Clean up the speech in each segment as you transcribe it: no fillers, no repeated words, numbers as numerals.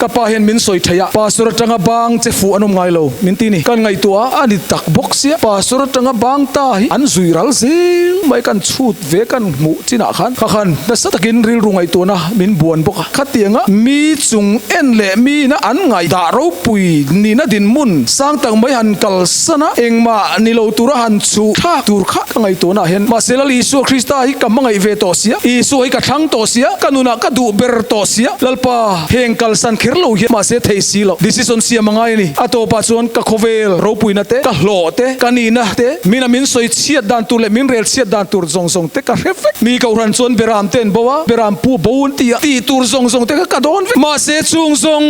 Ka pa hian min sawi theih a, Pastor atanga bang che fuh an awm ngai lo, min ti ni. Kan ngaihtuah a, a ni tak bawk sia. Pastor atanga bang ta hi an zui ral zel mai, kan chhut ve kan hmuh chinah khan kha khan nasa takin rilru ngaihtuahna min buan bawk a. Khatianga mi chung en leh mi ina an ngaih dah ropui nihna dinhmun sang tak mai han kalsan a, engmah ni lo tura han chhuh thlak tur kha ka ngaihtuahna ah hian mahse Lal Isua Krista hi ka hmangaih ve tawh sia, Isua hi ka thlang tawh sia, ka nunah ka duh ber tawh sia, Lalpa heng kalsan kher lo hian mahse theih si lo, decision siam a ngai a ni. A tawpah chuan ka khawvel ropuina te, ka hlawh te, ka nihna te, mina min sawi chhiat dan tur leh min rel chhiat dan tur zawng zawng te ka hre vek. Mi kohhran chuan beram te an bo a, beram pu bo an ti a, tih tur zawng zawng te kha ka dawn vek. Mahse chung zawng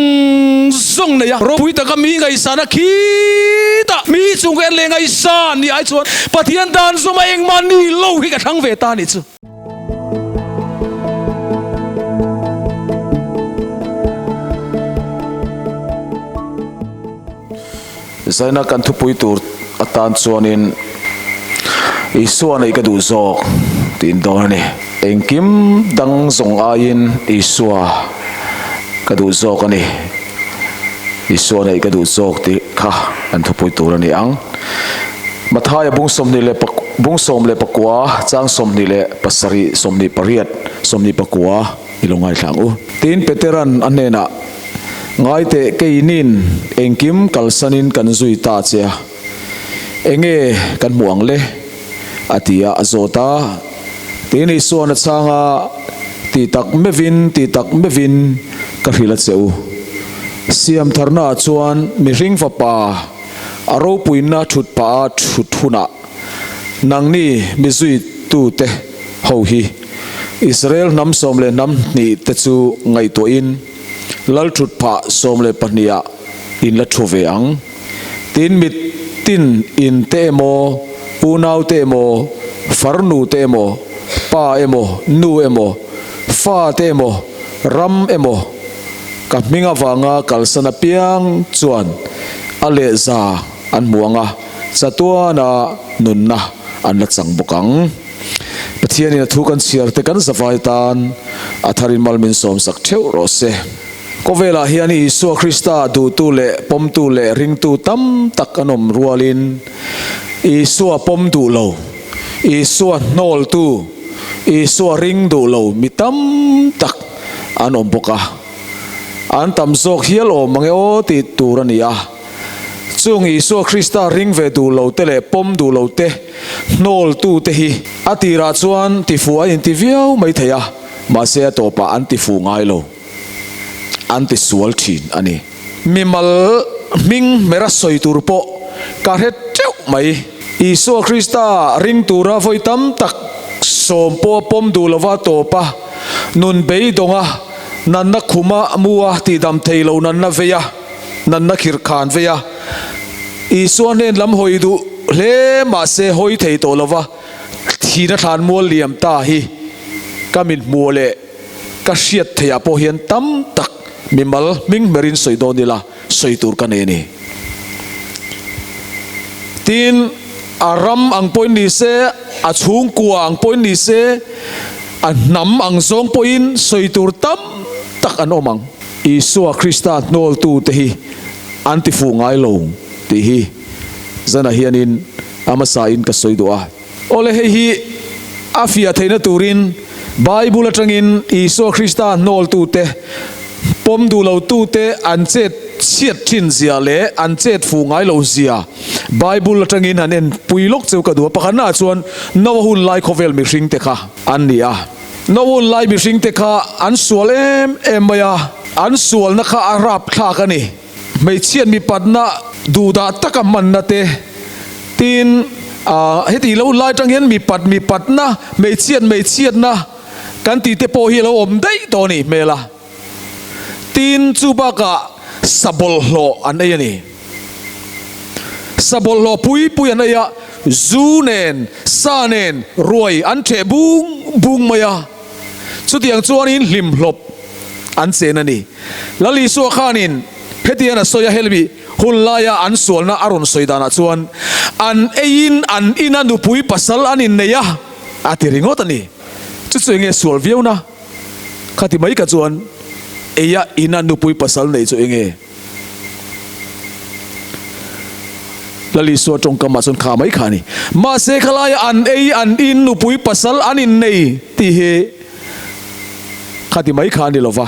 zawng nei a, ropui taka mi ngaihsan a khitah mi chung ka en leh ngaihsan nih ai chuan Pathian dan zawma engmah ni lo hi ka thlang ve ta a nih chu. Zaina kan thupui tur atan chuanin Isua neih ka duh zawk tiin dawn a ni. Engkim dang zawng aiin Isua ka duh zawk a ni. Isua neih ka duh zawk tih kha kan thupui tur a ni ang. Mathaia bung 24 chang 27 28 24. I lo ngaithla ang u. Tiin Petera'n a hnenah, Ngai teh, keinin engkim kalsanin kan zui ta che a, enge kan hmuh ang le? a ti a, a zawt a. Tiin Isua'n a chhang a, Ti tak meuhin, ti tak meuhin ka hrilh a che u. Siamtharnaah chuan mihring fapa a ropuina thut pah a thut hunah nangni mi zuitute ho hi Israel hnam 12 te chu ngaihtuahin lal thut phah 12 ah in la thu ve ang. Tin mit tin in te emaw, unau te emaw, farnu te emaw, pa emaw, nu emaw, fa te emaw, ram emaw ka hming avanga kalsan apiang chuan a lehza an hmu ang a, chatuana nunna an la chang bawk ang. Pathianin a thu kan chhiar te kan zavai tan a tharin mal min sawmsak theuh rawh se. Khawvelah hian Isua Krista duhtu leh pawmtu leh ringtu tam tak an awm rualin Isua pawm duh lo, Isua hnawltu, Isua ring duh lo mi tam tak an awm bawk a. An tam zawk hial awm mange aw tih tur a ni a. Chung Isua Krista ring ve duh lo te leh pawm duh lo te, hnawl tu te hi a tirah chuan tifuh an inti viau mai thei a, mahse a tawpah an tifuh ngai lo, an tisual thin a ni. Mimal hming hmera sawi tur pawh ka hre teuh mai. Isua Krista ring tura vawi tam tak sawm pawh a pawm duh lova tawp a, nun beidawnga nanna khuma mua tihdam thei lo nanna vei a, Nanna khirh khan vei a, Isua hnen lam hawi duh hle mahse hawi thei tawh lova thihna thlan mual liam ta hi ka min hmuh leh ka hriat theihah pawh hian tam tak mimal hming hmerin sawi dawn ila sawi tur ka nei a ni. Tin, a ram ang pawhin ni se, a chhungkua ang pawhin ni se, a hnam ang zawng pawhin sawi tur tam tak an awm ang. Isua Krista hnawltute hi an ti fuh ngai lo tih hi zanah hianin a hmasain ka sawi duh a. Awle hei hi a fiah theihna turin Bible atangin Isua Krista hnawltute, pawm duh lotute an chet chhiat thin zia leh an chet fuh ngai lo zia Bible atangin han en pui lawk cheu ka duh a. Pakhatnaah chuan Noah hun lai khawvel mihringte kha an ni a. Noah lai mihringte kha an sual em em mai a, an sualna kha a rapthlak a ni. Hmeichhiat mipatna duhdah taka hmanna te, tin, heti lo lai atang hian mipat mipatna, hmeichhiat hmeichhiatna kan tih te pawh hi a lo awm daih tawh a nih hmel a. Tin, chu bakah sa bawlhhlawh an ei a ni. Sa bawlhhlawh pui pui an ei a, zu nen, sa nen ruai an ṭheh bung bung mai a. Chutiang chuanin hlimhlawp an chen a ni. Lal Isua khanin hetiang a sawi a, helmi hun laia an sualna a rawn sawi danah chuan, An eiin an ina nupui pasal an innei a, a ti ringawt a ni. Chu chu enge sual viauna? Khati mai ka chuan. Eia ina nupui pasal nei chu enge? Lal Isua tawngkam ah chuan kha mai kha a ni. Mahse khalaia an ei an in nupui pasal an innei tih hi kha ti mai kha a ni lova.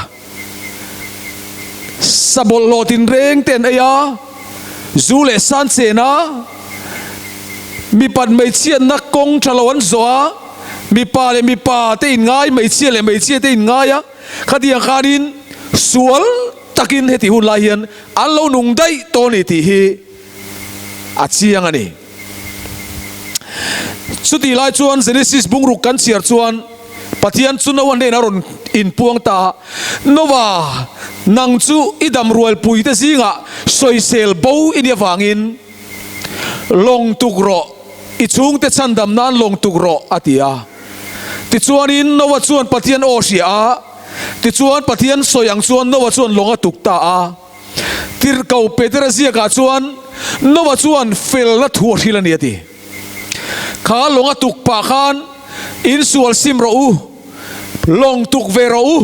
Sa bawlhhlawh tinreng te an ei a, zu leh san chen a, mipat hmeichhiatna kawng tha lo an zawh a, mipa leh mipa te inngai, hmeichhia leh hmeichhia te inngai a, khatiang khanin sual takin heti hun lai hian an lo nung daih tawh a ni tih hi a chiang a ni. Chutih lai chuan Genesis bungruk kan chhiar chuan Pathian chu Noah hnenah a rawn inpuang ta a, Noah, nang chu i dam rualpui te zingah sawisel bo i nih avangin lawng tuk rawh, i chhungte chhandam nan lawng tuk rawh, a ti a. Tichuanin Noah chuan Pathian aw hria a, tichuan Pathian sawi ang chuan Noah chuan lawng a tuk ta a. Tirhkoh Petera ziakah chuan Noah chuan felna thu a hril a ni a ti. Kha lawng a tuk pah khan insual sim rawh u, lawng tuk ve rawh u,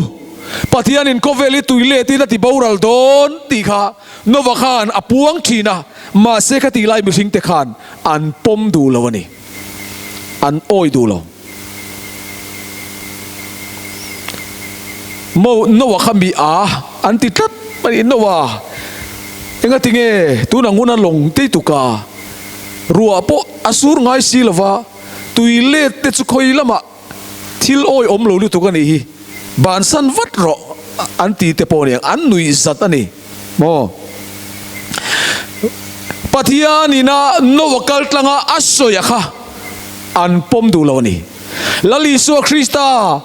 Pathianin khawvel hi tui letin a ti boral dawn tih kha Noah khan a puang thin a, mahse kha tih lai mihringte khan an pawm duh lo a ni, an awi duh lo. Mo Noah kha mi a an ti tlat a ni. Noah, engati nge tuna nguna lawng tei tuka ruah pawh a sur ngai si lova, tui let te chu khawi lamah thil awi awm lo lutuk a nih hi, bansan vat rawh an ti te pawh aniang, an nuih zat a ni maw? Pathian ina Noah kal tlanga a sawi a kha an pawm duh lo a ni. Lal Isua Krista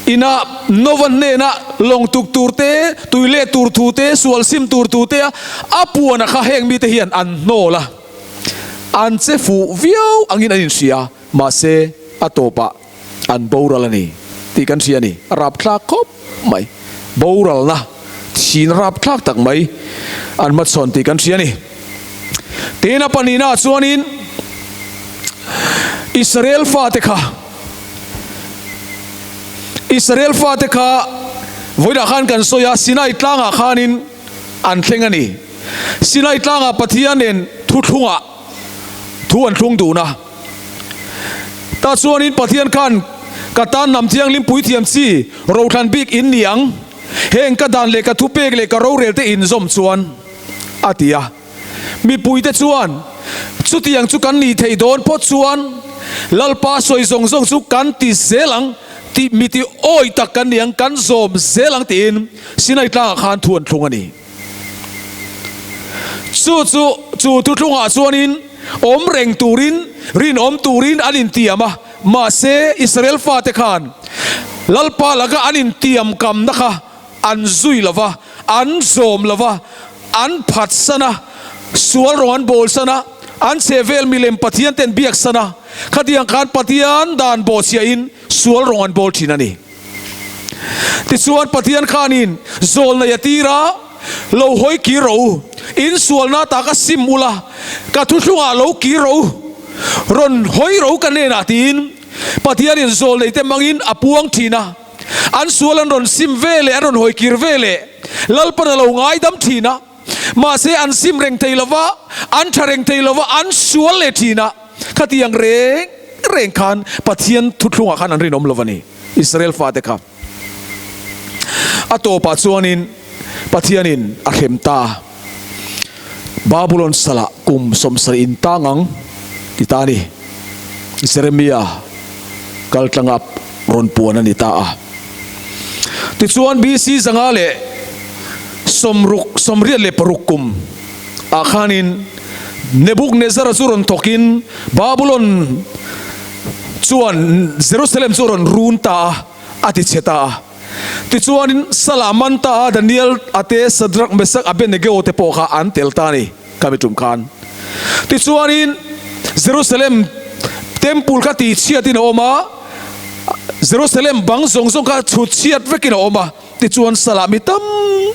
ina Noah hnena lawng tuk tur te, tui leh tur thu te, sual sim tur thu te a puan a kha heng mite hian an hnawl a, an che fuh viau angin an inhria, mahse a tawpah an boral a ni tih kan hria a ni. A rapthlak khawp mai. Boralna thin rapthlak tak mai an hmachhawn tih kan hria a ni. Tin, a pahnihnaah chuanin Israel fate kha Israel fate kha vawiinah khan kan sawi a, Sinai tlangah khanin an thleng a ni. Sinai tlangah Pathian nen thuthlungah thu an thlung dun a. Tah chuanin Pathian khan, Ka tan hnam thianghlim puithiam chi rothlan bik in ni ang, heng ka dan leh ka thupek leh ka rorel te in zawm chuan, a ti a. Mipuite chuan, Chutiang chu kan nih theih dawn phawt chuan Lalpa sawi zawng zawng chu kan ti zel ang tih mi ti awi tak kan ni ang, kan zawm zel ang tiin Sinai tlangah khan thu an thlung a ni. Chu chu chu thuthlungah chuanin awm reng turin, rinawm turin an intiam a, mahse Israel fate khan Lalpa laka an intiam kamna kha an zui lo va, an zawm lo va, an phatsan a, sual rawng an bawlsan a, an chhehvel milem Pathian te an biaksan a, khatiang khan Pathian dan bawhchhiahin sual rawng an bawl thin a ni. Tichuan Pathian khanin zawl nei a tir a, Lo hawi kir rawh u, in sualna ta ka sim ula, ka thuthlungah lo kir rawh u, rawn hawi rawh u ka hnenah tiin Pathianin zawl neite hmangin a puang thin a. An sual an rawn sim ve leh an rawn hawi kir ve leh Lalpan a lo ngaidam thin a, mahse an sim reng thei lova, an tha reng thei lova, an sual leh thin a, khatiang reng reng khan Pathian thuthlungah khan an rinawm lo a ni. Israel fate kha a tawpah chuanin Pathianin a hrem ta a, Babulon salah kum 70 in tang ang ti ta a ni. Jeremia kal tlanga rawn puan a ni ta a. Tichuan BC 586 kum ah khanin Nebuchadnezzar-a chu rawn thawkin Babulon chuan Jerusalem chu a rawn run ta a, a ti chhe ta a. Tichuanin Salah man ta a, Daniel a te, Shadrach, Meshach, Abednego te pawh kha an tel ta a ni, kha mi tum khan. Tichuanin Jerusalem Temple kha tihchhiatin a awm a, Jerusalem bang zawng zawng kha chhutchhiat vekin a awm a. Tichuan Salah mi tam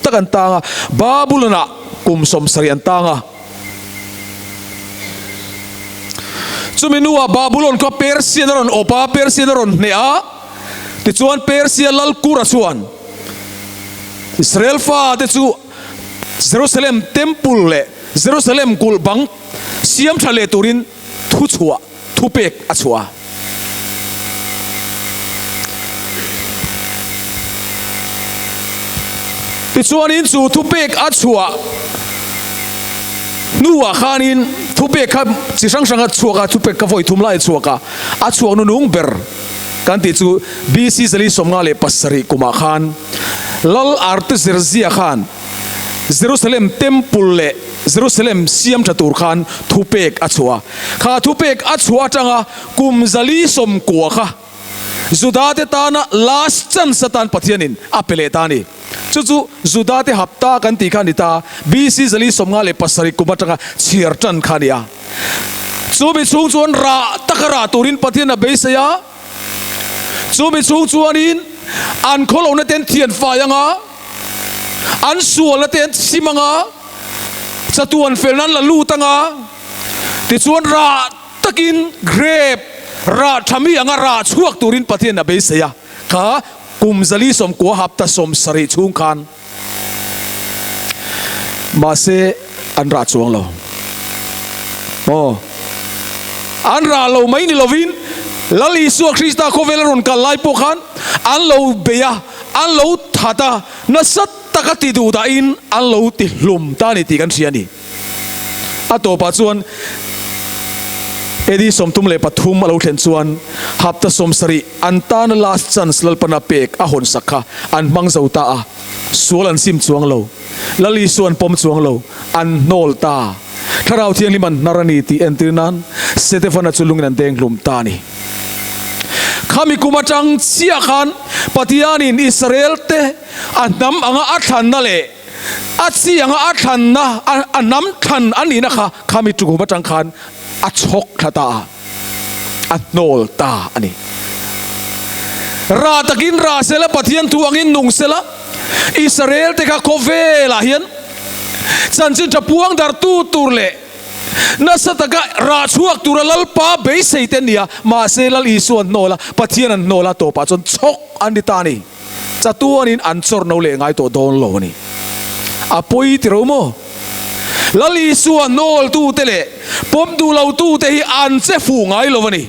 tak an tang a, Babulon-ah kum 70 an tang a. Chumi hnuah Babulon kha Persian a rawn awp a, Persian a rawn hneh a. Tichuan Persia lal Kura chuan. Israel fate chu Jerusalem Temple leh Jerusalem kulh bang siam tha leh turin thuchhuah, thupek a chhuah a. Tichuanin chu thupek a chhuah hnuah khanin thupek kha chi hrang hrang a chhuak a, thupek kha vawi thum lai a chhuak a, a chhuak nunung ber kan tih chu BC 457 kumah khan Lal Artaxerxes khan Jerusalem Temple leh Jerusalem siam tha tur khan thupek a chhuah a. Kha thupek a chhuah atanga kum 490 kha Judate tana last chance atan Pathianin a pe leh ta a ni. Chu chu Judate hapta kan tih kha a ni ta, BC 457 kum atanga chhiar tan kha a ni a. Chu mi chhung chuan rah taka rah turin Pathian a beisei a. Chu mi chhung chuanin an khawlohna te an thian fai anga, an sualna te an sim anga, chatuan felna an la lut anga, tichuan rah takin grape rah tha mi anga rah chhuak turin Pathian a beisei a. Kha kum 490 hapta 70 chhung khan mahse an rah chuang lo. Aw, an rah lo mai ni lovin Lal Isua Krista khawvel a rawn kal lai pawh khan an lo bei a, an lo that a, nasa taka ti duh dahin an lo ti hlum ta a ni tih kan hria a ni. A tawpah chuan AD 33 a lo thlen chuan hapta 70 an tana last chance Lalpana pek a hawn sak kha an hmang zo ta a, sual an sim chuang lo, Lal Isua an pawm chuang lo, an hnawl ta. Thlarau Thianghlim an hnar a ni tih entir nan Setefana chu lungin an deng hlum ta a ni. Khami kum atang chiah khan Pathianin Israel te a hnam anga a thlanna leh A chi anga a thlanna, a hnam thlan a nihna kha khami tukum atang khan a chhawk thla ta a, a hnawl ta a ni. Rah takin rah sela, Pathian thu angin nung sela, Israel te kha khawvelah hian chanchin tha puang dartu tur leh nasa taka rah chhuak tura Lalpa beisei te an ni a, mahse Lal Isua an hnawl a, Pathian an hnawl a, tawpah chuan chhawk an ni ta a ni. Chatuanin an chawr no leh ngai tawh dawn lo a ni. A pawi ti ro maw? Lal Isua hnawltute leh pawm duh lotute hi an che fuh ngai lo a ni.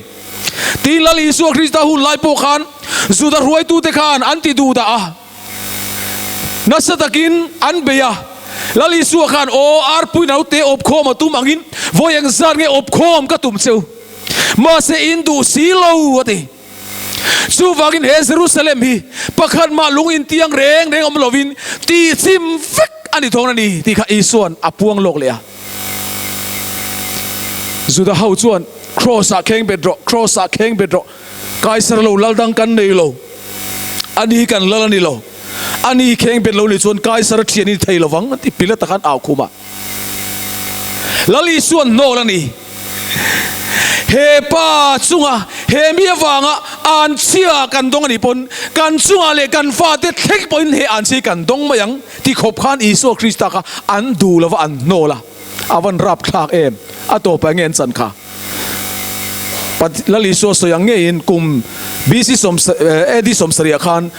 Tin, Lal Isua Krista hun lai pawh khan Juda hruaitute khan an ti duh dah a, nasa takin an bei a. Lal Isua khan, Aw, arpui naute awpkhawm a tum angin vawi engzat nge awpkhawm ka tum cheu? Mahse in duh si lo, a ti. Chuvangin he Jerusalem hi pakhat mah lung intiang reng reng awm lovin tihchim vek a ni dawn a ni tih kha Isua'n a puang lawk leh a. Juda ho chuan, Kraws-ah kheng bet rawh, Kraws-ah kheng bet rawh, Kaisar lo lal dang kan nei lo, ani hi kan lal a ni lo, ani hi kheng bet lo ni chuan Kaisar a thian i ni thei lovang, an ti Pilata khan au khum a. Lal Isua'n hnawl a ni. He pa chunga he mi avanga anchhia kan dawng a nih pawn kan chungah leh kan fate thleng pawhin he anchhia hi kan dawng mai ang ti khawp khan Isua Krista kha an duh lova an hnawl a, a van rapthlak em? A tawpah enge an chan kha? Lal Isua sawi ang ngeiin kum BC AD 70 khan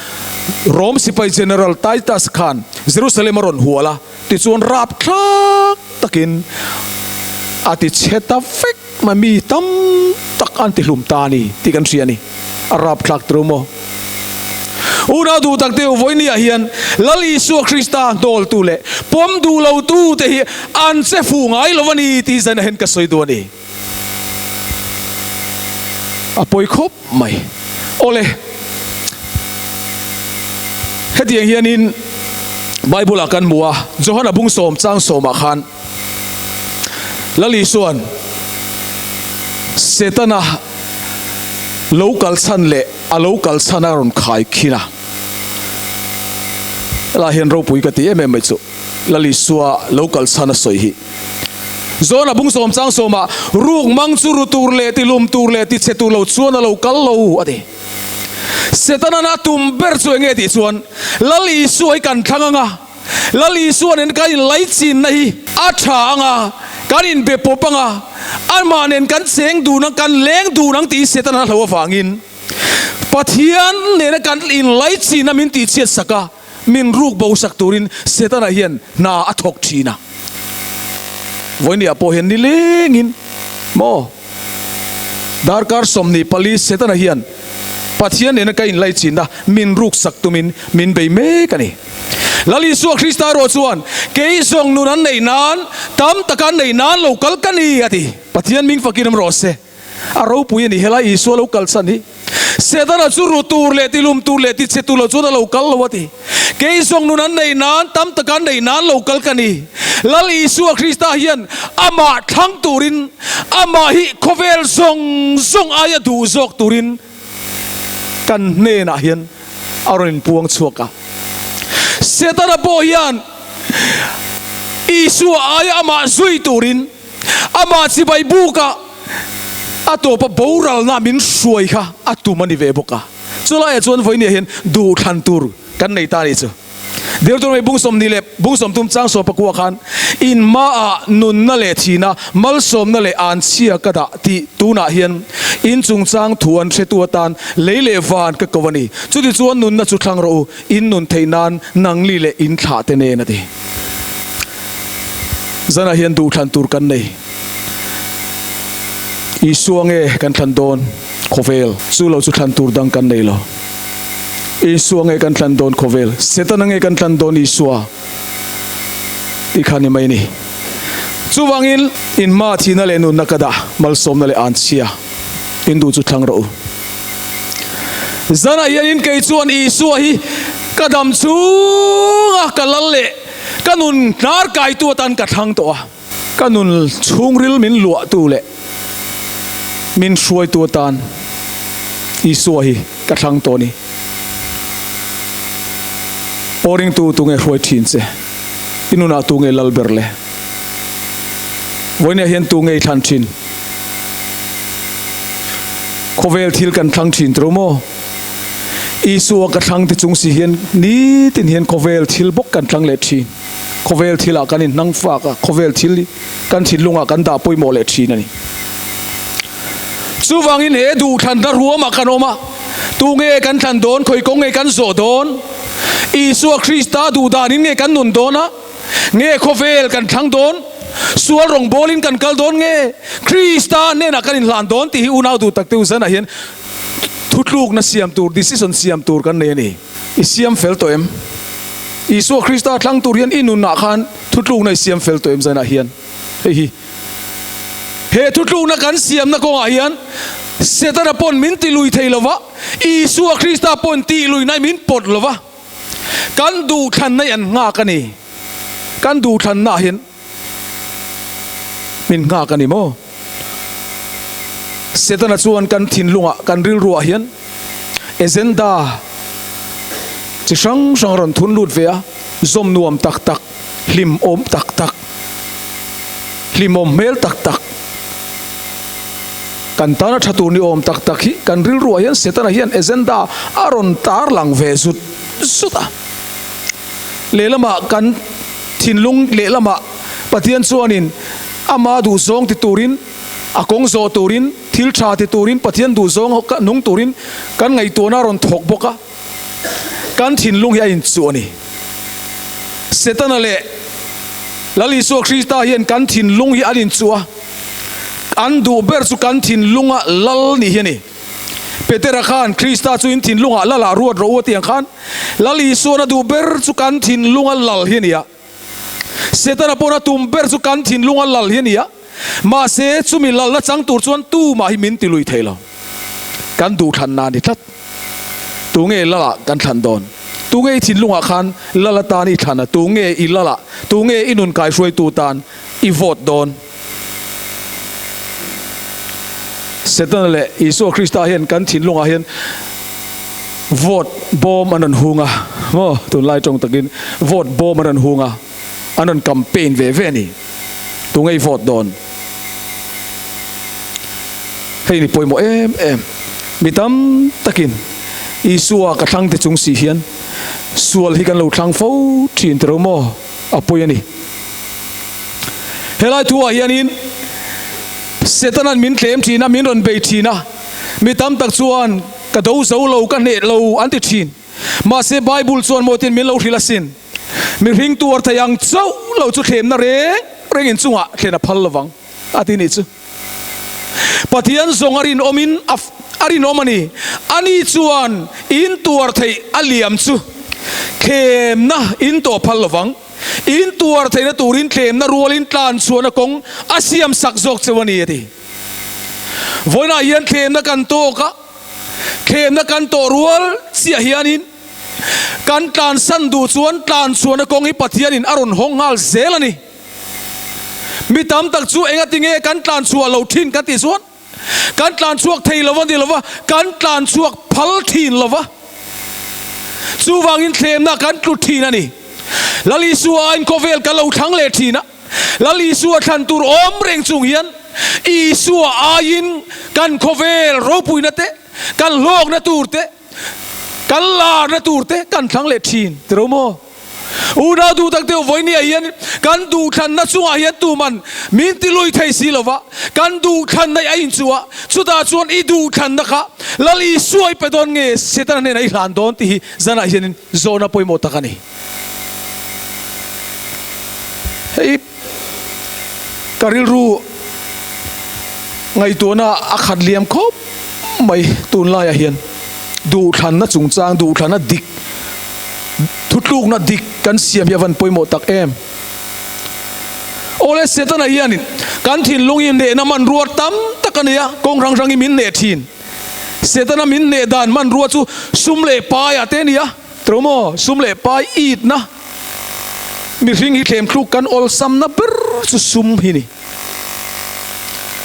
Rom sipai General Titus khan Jerusalem a rawn hual a, Tichuan rapthlak takin a ti chhe ta vek mai, mi tam tak an ti hlum ta a ni tih kan hria a ni. A rapthlak tru maw? Unau duh tak te u, vawinia hian Lal Isua Krista hnawltu leh pawm duh lotu te hi an che fuh ngai lo a ni tih zaina hian ka sawi duh a ni. A pawi khawp mai. Awle, hetiang hianin Bible-ah kan hmu a, Johana bung sawm chang sawmah khan Lal Isua'n Setana lo kal chhan leh a lo kal chhan a rawn khai khin a. Helaiah hian ropui ka ti em em mai chu. Lal Isua lo kal chhan a sawi hi. Zawn a bung sawm chang sawmah, Ruk mang chu ru tur leh ti lum tur leh ti chhe tur lo chuan a lo kal lo, a ti. Setana'n a tum ber chu enge tih chuan, Lal Isua hi kan thlang ang a, Lal Isua nen kan inlaichinna hi a tha ang a, kan inbe pawp ang a, amah nen kan cheng dun ang, kan leng dun ang tih Setana'n a hlo avangin Pathian nena kan inlaichinna min tihchhiat sak a. min ruk bo sak turin Setana hian hna a thawk thin a. Vawinia pawh hian nilengin maw darkar 24 Setana hian Pathian nena ka inlaichinna min ruk sak tumin min bei mek a ni. Lal Isua Krista erawh chuan, Kei zawng nun an neih nan, tam taka an neih nan lo kal ka ni, a ti. Pathian ming fakin awm rawh se. A ropui a ni, helai Isua lo kal chhan hi. Setana chu ru tur leh tilum tur leh tichhe tur lo chuan a lo kal lo, a ti. Kei zawng nun an neih nan, tam taka an neih nan lo kal ka ni. Lal Isua Krista hian amah thlang turin, amah hi khawvel zawng zawng aia duh zawk turin kan hnenah hian a rawn inpuang chhuak a. Setana pawh hian Isua aia amah zui turin amah chibai bukah a tawpa boralna min hruai kha a tum a ni ve bawk a. Chulaiah chuan vawinia hian duhthlan tur kan nei ta a nih chu. Deuteronomy bung 20 leh bung 30 chang 14 khan, In hmaah nunna leh thihna, malsawmna leh anchhia ka dah tih tunah hian in chungchang thu an hretu atan lei leh van ka ko a ni. Chutichuan nunna chu thlang rawh u, in nun theih nan nangli leh in thlah te nen a ti. Zanah hian duhthlan tur kan nei. Isua nge kan thlan dawn khawvel? Chu lo chu thlan tur dang kan nei lo. Isua nge kan thlan dawn khawvel? Setana nge kan thlan dawn Isua? Tih kha ni mai ni. Chuvangin in hma thihna leh nunna ka dah, malsawmna leh anchhia in duh chu thlang rawh u. Zanah hianin kei chuan Isua hi ka dam chhunga ka lal leh ka nun hnar kaitu atan ka thlang tawh a. Ka nun chhungril min luahtu leh min hruaitu atan Isua hi ka thlang tawh a ni. Aw ringtu tunge hruai thin che? I nunah tunge lal ber le? Vawinia hian tunge i thlan thin? Khawvel thil kan thlang thin tawh maw? Isua ka thlang ti chung si hian nitin hian khawvel thil bawk kan thlang leh thin. Khawvel thilah kan inhnang fak a, khawvel thil kan thinlungah kan dah pawimawh leh thin a ni. Chuvangin he duhthlanna ruamah kan awm a, tunge kan thlan dawn, khawi kawng nge kan zawh dawn? Isua Krista duhdanin nge kan nun dawn a, nge khawvel kan thlang dawn? Sual rawngbawlin kan kal dawn nge Krista hnenah kan inhlan dawn tih hi unau duh takte u zanah hian thutlukna siam tur, decision siam tur kan nei a ni. I siam fel tawh em? Isua Krista thlang tur hian i nunah khan thutlukna i siam fel tawh em zainah hian? Hei hi he thutlukna kan siamna kawngah hian Setana pawn min ti lui thei lova, Isua Krista pawn tih luihna min pawt lova, kan duhthlanna hi an nghak a ni. Kan duhthlannaah hian min nghak a ni maw? Setana chuan kan thinlungah, kan rilruah hian agenda chi hrang hrang a rawn thun lut ve a, zawm nuam tak tak, hlimawm tak tak, hlimawm hmel tak tak, kan tana tha tur ni awm tak tak hi kan rilruah hian Setana hian agenda a rawn tarlang ve zut zut a. Lehlamah kan thinlung lehlamah Pathian chuanin ama duhzawng ti turin, a kawng zawh turin, thil tha ti turin, Pathian duhzawng nung turin kan ngaihtuahna a rawn thawk bawk a, kan thinlung hi a inchuh a ni. Setana leh Lal Isua Krista hian kan thinlung hi an inchuh a, an duh ber chu kan thinlunga lal nih hi a ni. Petera khan Krista chu in thinlungah lalah ruat rawh u a ti ang khan Lal Isuan a duh ber chu kan thinlunga lal hi a ni a. Setana pawn a tum ber chu kan thinlunga lal hi a ni a. Mahse chumi lalna chang tur chuan tumah hi min ti lui thei lo. Kan duhthlanna a ni tlat. Tunge lalah kan thlan dawn? Tunge i thinlungah khan lal atan i thlan a? Tunge i lalah? Tunge i nun kaihruaitu tan i vote dawn? Setana leh Isua Krista hian kan thinlungah hian vote bawm an rawn hung a, maw tunlai tawng takin vote bawm an rawn hung a, an rawn campaign ve ve a ni. Tunge i vote dawn? Hei ni pawimawh em em. Mi tam takin Isua ka thlang ti chung si hian sual hi kan lo thlang fo thin tiro maw? A pawi a ni. Helai thu ah hianin Setana'n min tlem thin a, min rawn bei thin a, mi tam tak chuan ka do zo lo, ka hneh lo an ti thin. Mahse Bible chuan maw tin min lo hrilh asin. Mihring tuar thei ang chauh lo chu thlemna reng reng in chungah thlen a phal lovang a ti nih chu. Pathian zawng a rinawmin a a rinawm a ni. Ani chuan in tuar theih a liam chu thlemna in tawh phal lovang. In tuar theihna turin thlemna rualin tlan chhuahna kawng a siam sak zawk cheu a ni a ti. Vawiinah hian thlemna kan tawk a, thlemna kan tawh rual chiah hianin kan tlansan duh chuan tlan chhuahna kawng hi Pathianin a rawn hawng nghal zel a ni. Mi tam tak chu engatinge kan tlan chhuah lo thin kan tih chuan kan tlan chhuak thei lo a ni lo va, kan tlan chhuak phal thin lo va. Chuvangin thlemna kan tlu thin a ni. Lal Isua aiin khawvel kan lo thlang leh thin a. Lal Isua thlan tur awm reng chung hian Isua aiin kan khawvel ropuina te, kan hlawkna tur te, kan larna tur te kan thlang leh thin ti ro maw? Unau duh tak deuh vawinia hian kan duhthlanna chungah hian tuman min ti lui thei si lova, kan duhthlanna i a inchuh a, chutah chuan i duhthlanna kha Lal Isua i pe dawn nge Setana hnenah i hlan dawn tih hi zanah hianin zawhna pawimawh tak a ni. Hei ka rilru ngaihtuahna a khat liam khawp mai tunlaiah hian duhthlanna chungchang duhthlanna dik thutlukna dik kan siam hi a van pawimawh tak em. Awle Setana hianin kan thinlung hi hnehna hmanrua tam tak a nei a, kawng hrang hrangin min hneh thin. Setana min hneh dan hmanrua chu sum leh paiah te a ni a. Tro maw, sum leh pai itna mihring hi thlem thluk kan awlsamna ber chu sum hi ni.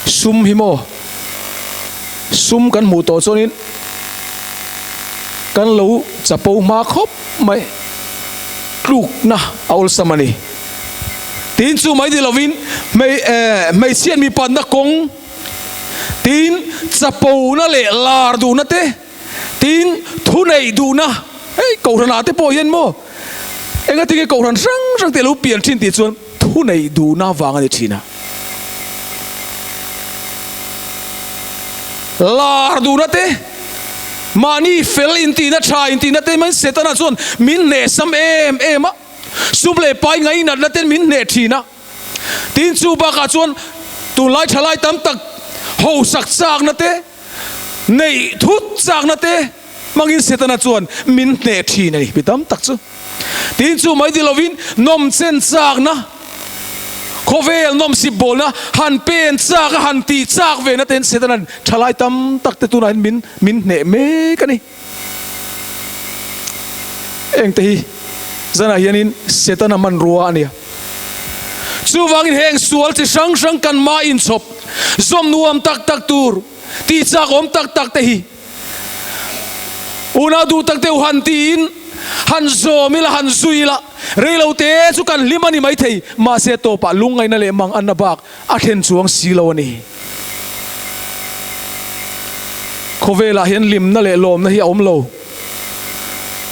Sum hi maw, sum kan hmuh tawh chuanin kan lo chapo hma khawp mai, tlukna a awlsam a ni. Tin chu mai ni lovin hmeichhiat mipanna kawng, tin chapona leh lar duhna te, Tin, thu neih duhna, hei Kohhranah te pawh hian maw engatinge Kohhran hrang hrang te a lo pian thin tih chuan thu neih duhna vang a ni thin a. Lar duhna te, mahni fel intihna, tha intihna te mai Setana chuan min hnehsam em em a, sum leh pai ngainatna ten min hneh thin a. Tin, chu bakah chuan tunlai thalai tam tak hausak chakna te, Neih thut chakna te hmangin Setana chuan min hneh thin a ni. Mi tam tak chu tin chu mai ni lovin nawmchen chakna, khawvel nawmsip bawlna han pen chak a, han tih chak ve na ten Setana'n thalai tam tak te tunah hian min min hneh mek a ni. Engte hi zanah hianin Setana hmanrua a nia. Chuvangin heng sual chi hrang hrang kan mah inchhawp zawm nuam tak tak tur tih chak awm tak tak te hi unau duh tak deuh han tiin han zawm ila han zui ila reilo te chu kan hlim a ni maithei mahse tawpah lungngaihna leh mang anna bak a thlen chuang si lo a ni. Khawvelah hian hlimna leh lawmna hi a awm lo.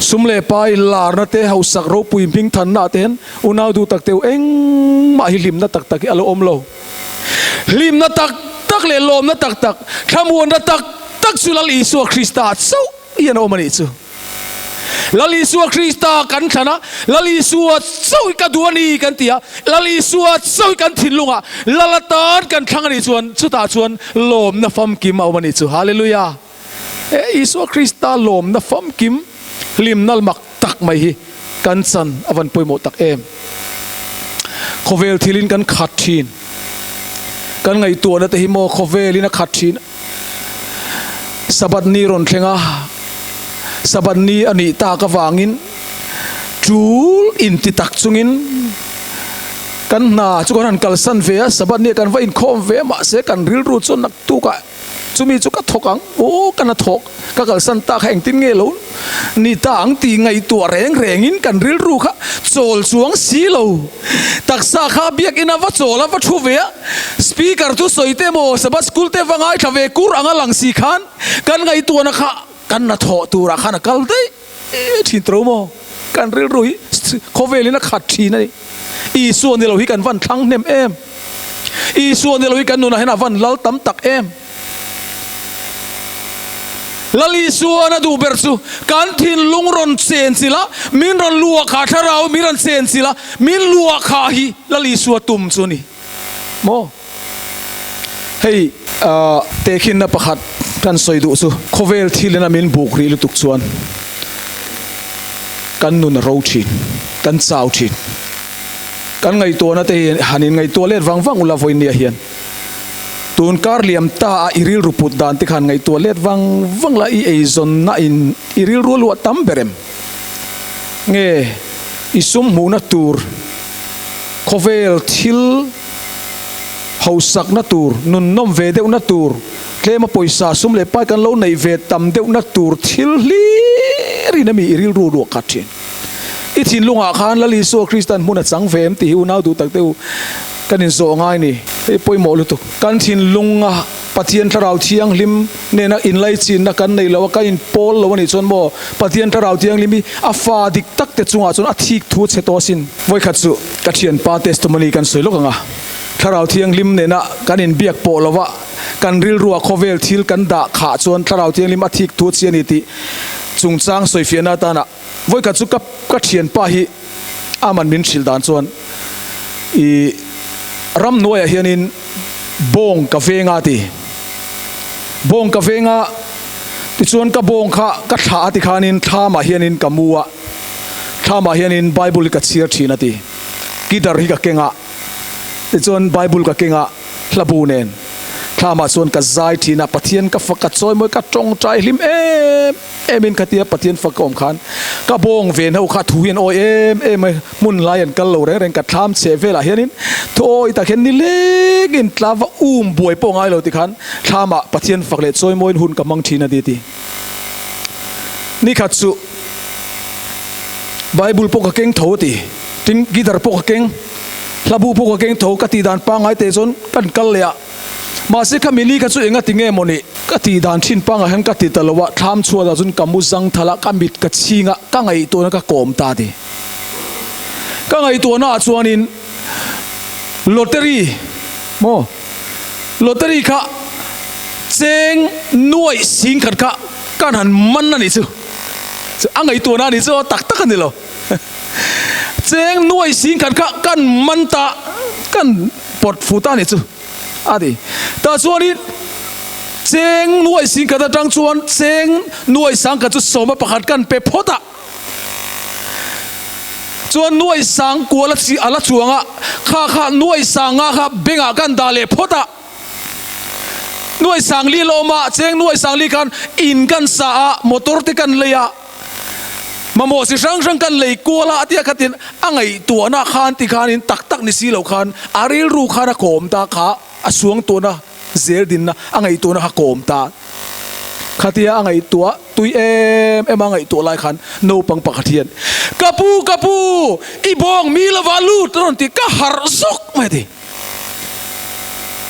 Sum leh pai larna te, hausak ropui hming thanna ah te hian unau duh tak teu engmah hi hlimna tak tak hi a lo awm lo. Hlimna tak tak leh lawmna tak tak, thlamuanna tak tak chu Lal Isua Krista ah chauh hian a awm a nih chu. Lal Isua Krista kan thlan a, Lal Isua chauh hi ka duh a ni kan ti a, Lal Isua chauh hi kan thinlungah Lal atan kan thlang a nih chuan chutah chuan lawmna famkim a awm a nih chu. Hallelujah! He Isua Krista lawmna famkim hlimna mak tak mai hi kan chan a van pawimawh tak em! Khawvel thilin kan khat thin, kan ngaihtuahna te hi maw khawvelin a khat thin. Sabbath ni rawn thleng a, Sabbath ni a nih tak avangin tul inti tak chungin kan hna chu kan han kalsan ve a, Sabbath ni ah kan va inkhawm ve a, mahse kan rilru chu naktukah chumi chu ka thawk ang, aw ka na thawk ka kalsan tak kha engtin nge lo ni ta ang tih ngaihtuah reng rengin kan rilru kha chawl chuang si lo, taksa kha biakina va chawl a va thu ve a. Speaker chu sawi te maw Sabbath school te va ngaithla ve kur anga lang si khan kan ngaihtuahna kha kan na thawh turah khan a kal daih thin tro maw? Kan rilru hi khawvelin a khat thin a ni. Isua ni lo hi kan van thlang hnem em? Isua ni lo hi kan nunah hian a van lal tam tak em? Lal Isuan a duh ber chu kan thinlung rawn chen chilh a, min rawn luah kha thlarau min rawn chen chilh a, min luah kha hi Lal Isua tum chu a ni maw? Hei tehkhinna pakhat kan sawi duh chu khawvel thilin a min buk rih lutuk chuan kan nun a ro thin, kan chau thin. Kan ngaihtuahna te hi han inngaihtuah let vang vang ula vawinia hian tun kar liam ta a i rilru put dan te khan ngaihtuah let vang vang la i eizawnna in i rilru a luah tam ber em? Nge i sum hmuhna tur khawvel thil Hausakna tur, nunnawm ve deuhna tur, tlema pawisa sum leh pai kan lo neih ve tam deuhna tur thil hlir in ami i rilru luah khat thin. I thinlungah khan Lal Isua Kristan hmun a chang ve em tih hi unau duh tak deuh kan inzawh ngai ni. Hei pawimawh lutuk. Kan thinlunga Pathian Thlarau Thianghlim nena inlaichinna kan nei lo a, kan inpawl lo a nih chuan maw Pathian Thlarau Thianghlim hi a fa dik tak te chungah chuan a thik thu chhe tawh asin. Vawikhat chu ka thianpa testimony kan sawi lawk ang a. Thlarau Thianghlim nena kan inbiak pawh lova kan rilrua khawvel thil kan dah khah chuan Thlarau Thianghlim a thik thu chi a ni tih chungchang sawifiahna atana vawikhat chu ka ka thianpa hi aman min hrilh dan chuan i ramhnuaiah hianin bawng ka veng a ti. Bawng ka veng a tichuan ka bawng kha ka thlah a tikhanin thlamah hianin ka mu a, thlamah hianin Bible hi ka chhiar thin a ti. Guitar hi ka keng a. Tichuan Bible ka keng a, hlabu nen thlamah chuan ka zai thin a, Pathian ka fak, ka chawimawi, ka tawngtai hlim em em in khatia Pathian fak ka awm khan ka bawng ven ho kha thu hian awi em em mai, hmun lai an kal lo reng reng ka thlam chhe velah hianin thu awi tak hian nilengin tlava um buai pawh ngai lo tikhan thlamah Pathian fak leh chawimawiin hun ka hmang thin a ti ti. Nikhat chu Bible pawh ka keng tho a ti, tin guitar pawh ka keng, hlabu pawh ka keng tho ka tih dan pangngai teh chuan kan kal leh a, mahse kha mini kha chu enga ti nge maw ni ka tih dan thin pangngai hian ka ti ta lo a, thlam chhuatah chuan ka mu zang thalh a, ka mit ka chhing a, ka ngaihtuahna ka kawm ta a ti. Ka ngaihtuahna ah chuanin lottery maw lottery kha cheng nuaih singkhat kha kan han man a nih chu. Chu a ngaihtuahna a nih chu tak tak a ni lo. Cheng nuai sing khat kha kan man ta kan pawt fu ta a nih chu a ti. Tah chuanin cheng nuai sing khat atang chuan cheng nuai sang khat chu sawma pakhat kan pe phawt a. Chuan nuai sang kual a chi a la chuang a, kha kha nuai sang nga kha bengah kan dah leh phawt a. Nuai Sangli lawma cheng Nuai Sangli khan in kan sa a, motor te kan lei a, mamawh chi hrang hrang kan lei kual a, atia khatin a ngaihtuahna khan ti khanin tak tak ni si lo khan a rilru khan a kawm ta kha a suangtuahna zel dinna a ngaihtuahna kha kawm ta khatia a ngaihtuah tui em em a ngaihtuah lai khan naupang pakhat hian ka pu ka pu i bawng mi lova lut a rawn ti ka harh zawk mai a ti.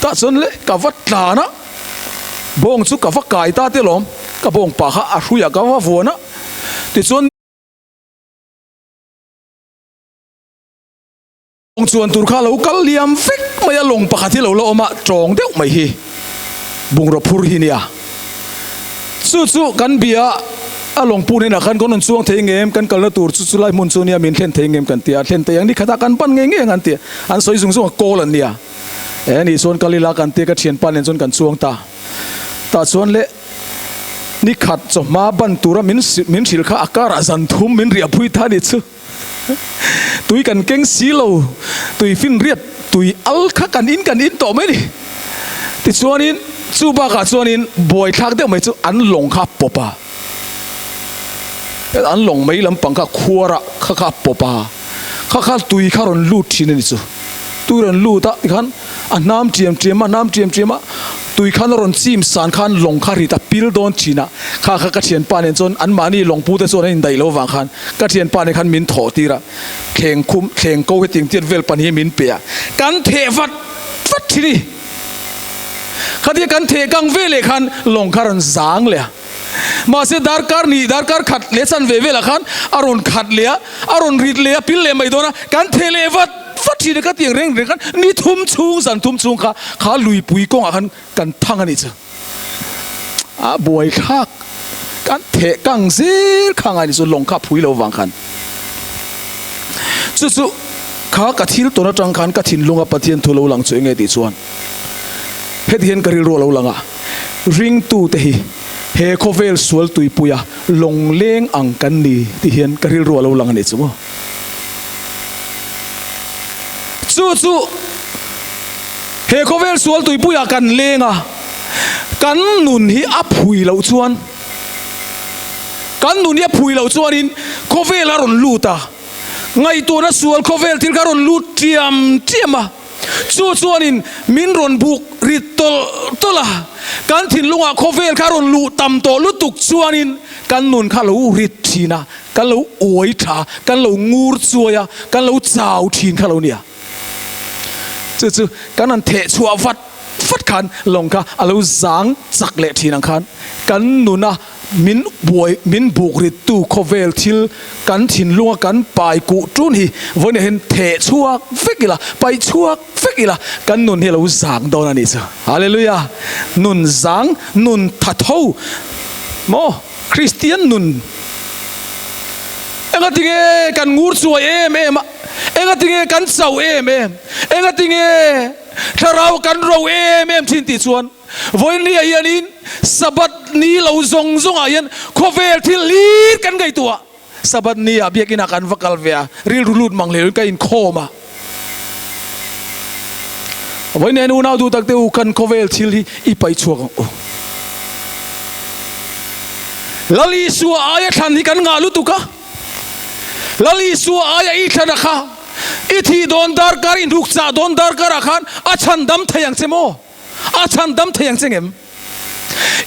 Tah chuan le ka va tlan a, bawng chu ka va kai ta te lawm, ka bawng pah kha a hruiah ka va vuan a, tichuan lawng chuan tur kha a lo kal liam vek mai a, lawng pakhat hi lo la awm a, tawng deuh mai hi bungraw phur hi nia. Chu chu kan bia a lawng pun inah khan kan rawn chuang thei ngem, kan kalna tur chu chulai hmun chu nia min thlen thei ngem kan ti a, thlen thei ang ni khatah kan pan ngei ngei ang an ti a, an sawi zung zung a, call an nia. E ni chuan kal ila kan ti a, ka thianpa nen chuan kan chuang ta. Tah chuan le ni khat chawhma ban tura min min hrilh kha a karah zan thum min riah pui ta ni chu. Tui kan keng si lo, tui finriat, tui al kha kan in kan in tawh mai ni. Tichuanin chu bakah chuanin buaithlak deuh mai chu an lawng kha a pawp a, an lawng mai lampang kha khuara kha kha a pawp a, kha kha tui kha rawn lut thin a ni chu. Tui rawn lut a tikhan a hnam ṭiam ṭiam a, hnam ṭiam ṭiam a, tui khan a rawn chim san khan lawng kha rit a pil dawn ṭhin a, kha kha ka ṭhianpa nen chuan anmahni lawngpu te chuan an indaih lo vang khan ka ṭhianpa nen khan min thawh tir a, thleng khum thleng ko hetiang tiat vel pan hi min pe a, kan theh vat vat ṭhin i, khatia kan theh kang veleh khan lawng kha rawn zang leh a. Mahse darkar ni darkar khat leh chan ve velah khan a rawn khat leh a, a rawn rit leh a, pil leh mai dawn a, kan theh leh vat vat thin a, ka tiang reng reng khan ni thum chhung zan thum chhung kha kha luipui kawngah khan kan thang a nih chu. A buaithlak. Kan theh kang zel kha ngai ni chu lawng kha a phui lo vang khan. Chu chu kha ka thil tawn atang khan ka thinlunga Pathian thu lo lang chu enge tih chuan heti hian ka rilru a lo lang a, ringtute hi he khawvel sual tuipuia lawng leng ang kan ni tih hian ka rilru a lo lang a ni chu maw. Chu chu he khawvel sual tuipuia kan leng a, kan nun hi a phui loh chuan, Kan nun hi a phui loh chuanin khawvel a rawn lut a, ngaihtuahna sual khawvel thil kha a rawn lut tiam tiam a, chu chuanin min rawn buk rit tawlh tawlh a, kan thinlungah khawvel kha a rawn luh tam tawh lutuk chuanin kan nun kha a lo rit thin a, kan lo uai tha, kan lo ngur chuai a, kan lo chau thin kha lo nia. Chu chu kan han theh chhuah vat vat khan lawng kha a lo zang chak leh thin ang khan kan nuna min buai min buk rittu khawvel thil kan thinlunga kan pai kuh tun hi vawiinah hian theh chhuak vek ila, paih chhuak vek ila kan nun hi a lo zang dawn a nih chu. Hallelujah! Nun zang, nun tha tho maw? Kristian nun engatinge kan ngur chuai em em a? Engatinge kan chauh em em? Engatinge thlarau kan ro em em thin tih chuan vawiinliah hianin Sabbath ni lo zawng zawngah hian khawvel thil hlir kan ngaihtuah. Sabbath ni ah biakinah kan va kal ve a, rilru lut mang hleuhin ka inkhawm a. Vawiin hian unau duh tak te u kan khawvel thil hi i paih chhuak ang u. Lal Isua aia thlan hi kan ngah lutuk a. Lal Isua aia i thlan a kha, i thih dawn darkar, i hnuk chah dawn darkar ah khan a chhan dam thei ang che maw? A chhan dam thei ang che ngem?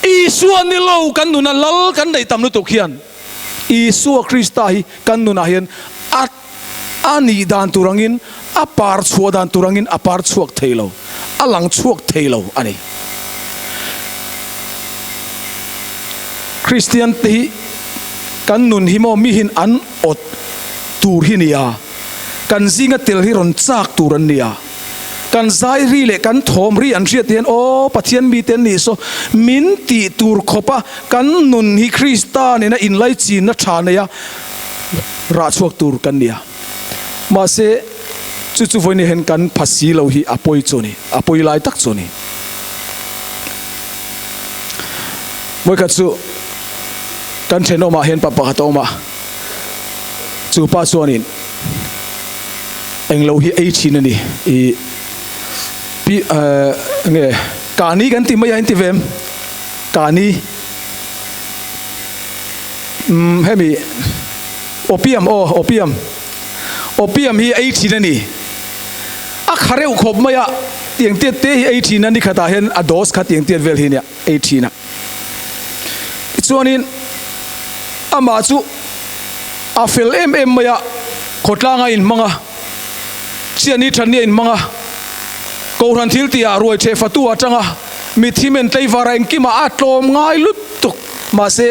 Isua ni lo kan nuna Lal kan neih tam lutuk hian Isua Krista hi kan nunah hian a a nih dan tur angin, a par chhuah dan tur angin a par chhuak thei lo, a lang chhuak thei lo a ni. Kristian te hi kan nun hi maw mihin an awt tur hi nia, kan zinga tel hi rawn chak tur an nia, kan zai ri leh kan thawm ri an hriat hian aw Pathian mite an nih saw min tih tur khawpa kan nun hi Krista nena inlaichinna tha neia rah chhuak tur kan nia. Mahse chu chu vawiin hian kan pha si lo hi a pawi chu a ni, a pawi lai tak chu a ni. Vawikhat chu kan thenawmah hian pa pakhat a awm a, chu pa chuanin englo hi ei thin a ni, ih pi eh nge kahni kan ti mai a inti ve em? Kahni umm hemi opium aw opium opium hi ei thin a ni. A kha reuh khawp mai a, tiang tiat te hi ei thin a, ni khatah hian a dose kha tiang tiat vel hi nia ei thin a. Tichuanin amah chu a fel em em mai a, khawtlang a inhmang a, chiahni thatni a inhmang a, Kohhran thil tihah ruai theh fatu a tang a, mitthi men tleivar a engkimah a tlawm ngai lutuk. Mahse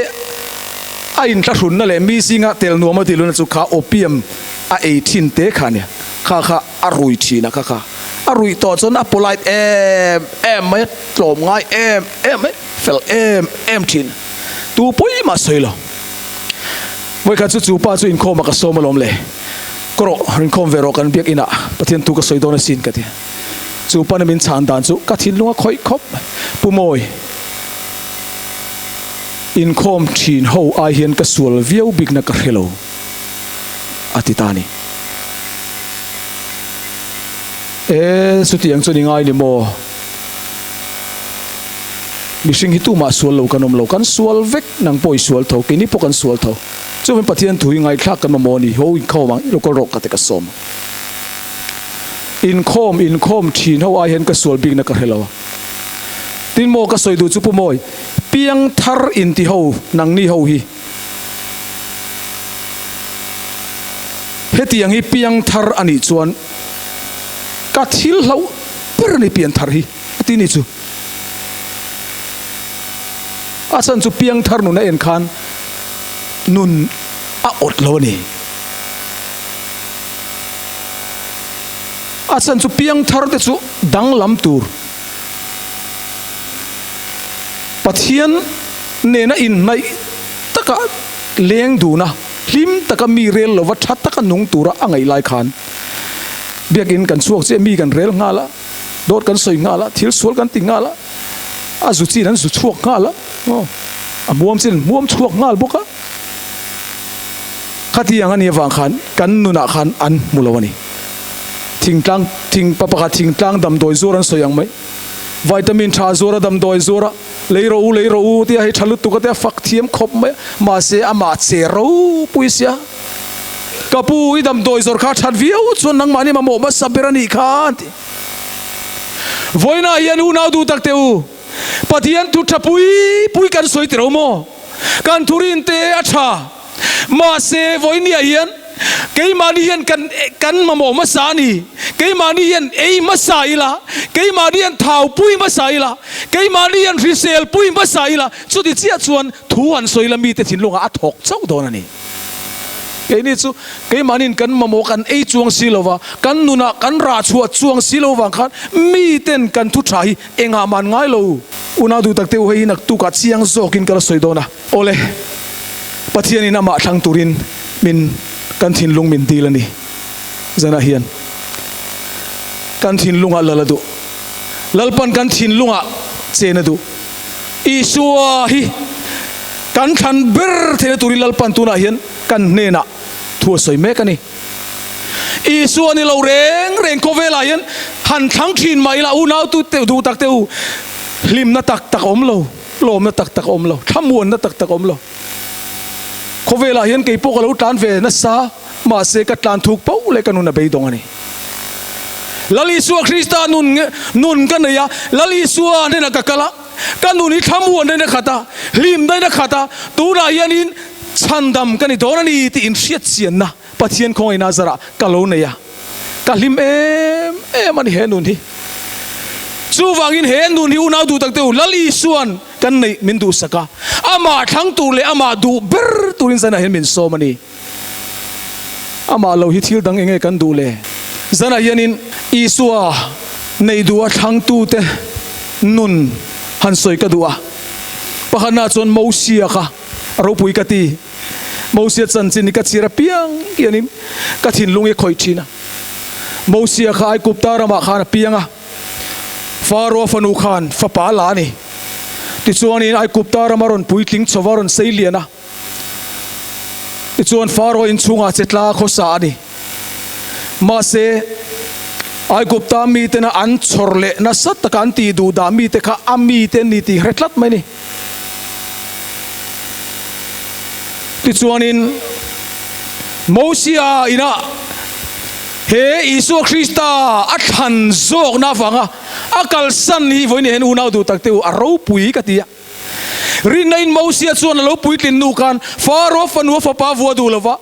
a inthlahrunna leh mi zinga tel nuam a tiluna chu kha opium a ei thin te kha a nia. Kha kha a rui thin a, kha kha a ruih tawh chuan a polite em em mai a, tlawm ngai em em mai, fel em em thin. Tu pawi mah sawi lo. Vawikhat chu chu pa chu inkhawm a ka sawm alawm le. Ka rawh, inkhawm ve rawh kan biak inah Pathian thu ka sawi dawn asin ka ti. Chu pa na min chhan dan chu ka thinlung a khawih khawp mai. Pu Mawi, inkhawm thin ho ai hian ka sual viau bikna ka hre lo. A ti ta a ni. E, chutiang chu ni ngai ni maw? Mihring hi tumah sual lo kan awm lo, kan sual vek, nang pawh i sual tho, keini pawh kan sual tho. Chuvangin Pathian thu hi ngaithlak kan mamawh a ni, ho inkhawm ang, local rawh ka ti ka sawm. Inkhawm, inkhawm thin ho ai hian ka sual bikna ka hre lo a. Tin maw ka sawi duh chu Pu Mawi, piangthar inti ho, nangni ho hi, Hetiang hi piangthar a nih chuan ka thil hlauh ber a ni pianthar hi a ti ni chu. A chhan chu piangthar nun a en khan nun a awt lo a ni. A chhan chu piangthar te chu danglam tur Pathian nena inhnaih. taka leng dun a, hlim taka mi rel lova tha taka nung tura a ngaih lai khan biakin kan chhuak chiah mi kan rel nghal a, dawt kan sawi nghal a, thil sual kan ti nghal a, a zu chin an zu chhuak nghal a, aw a hmuam chin an hmuam chhuak nghal bawk a. Khatiang a nih avang khan kan nunah khan an hmu lo a ni. Thingtlang thing pa pakhat thingtlang damdawi zuar an sawi ang mai. Vitamin tha zuar a damdawi zuar a, lei rawh u lei rawh u tia hei tha lutuk a tia fak thiam khawp mai a, mahse amah che ropui sia. Ka pu i damdawi zawr kha that viau chuan nangmahni mamawh hmasa ber a nih kha an ti. Vawiinah hian unau duh tak teh u, Pathian thu tha pui pui kan sawi tiro maw? Kan thurin te a tha. Mahse, vawinia hian keimahni hian kan kan mamawh hmasa a ni. Keimahni hian ei hmasa ila, keimahni hian thau pui hmasa ila, keimahni hian hrisel pui hmasa ila, chuti chiah chuan thu han sawi la mite thinlungah a thawk chauh dawn a ni. Keini chu keimahniin kan mamawh kan ei chuang si lova, kan nunah kan rah chhuah chuang si lo vang khan miten kan thu tha hi engah mah an ngai lo. Unau duh takte u, hei hi naktukah chiang zawkin ka la sawi dawn a. Awle, Pathianin amah thlang turin min kan thinlung min dil a ni. Zanah hian kan thinlungah lal a duh. Lalpan kan thinlungah chen a duh. Isua hi kan thlan ber theihna turin Lalpan tunah hian kan hnenah thu a sawi mek a ni. Isua ni lo reng reng khawvelah hian han thlang thin mah ila unau tu duh tak te u hlimna tak tak a awm lo. Lawmna tak tak a awm lo, thlamuanna tak tak a awm lo. Khawvelah hian kei pawh ka lo tlan ve nasa, mahse ka tlan thuk poh leh ka nun a beidawng a ni. Lal Isua Krista nun nun ka nei a, Lal Isua hnenah ka kal a, ka nun hi thlamuanna in a khat a, hlimna in a khat a, tunah hianin chhandam ka ni dawn a ni tih inhriatchianna Pathian khawngaihna zarah ka lo nei a. Ka hlim em em a ni he nun hi. Chuvangin he nun hi unau duh tak te u, Lal Isua'n kan neih min duhsak a, amah thlang tur leh amah duh ber turin zanah hian min sawm a ni. Amah lo hi thil dang enge kan duh le? Zanah hianin Isua neih duha thlangtute nun han sawi ka duh a. Pakhatnaah chuan Mosia kha a ropui ka ti. Mosia chanchin hi ka chhir apiang hianin ka thinlung hi a khawih thin a. Mosia kha Aigupta ramah khan a piang a, Faroa fanu khan fapa a la a ni. Tichuanin Aigupta rama rawn puitling chhova rawn sei lian a. Tichuan Faroa inchhungah che tla khawsa a ni. Mahse, Aigupta mitena an chhawr leh nasa taka an tih duh dah mite kha a mite an ni tih hre tlat mai a ni. Tichuanin, Mosia inah he Isua Krista a thlan zawkna avanga a kalsan hi vawiin hian unau duh takte u a ropui ka ti a. Rinna in Mosia chuan a lo puitlin nu khan Faro fanu a fapa vua duh lova,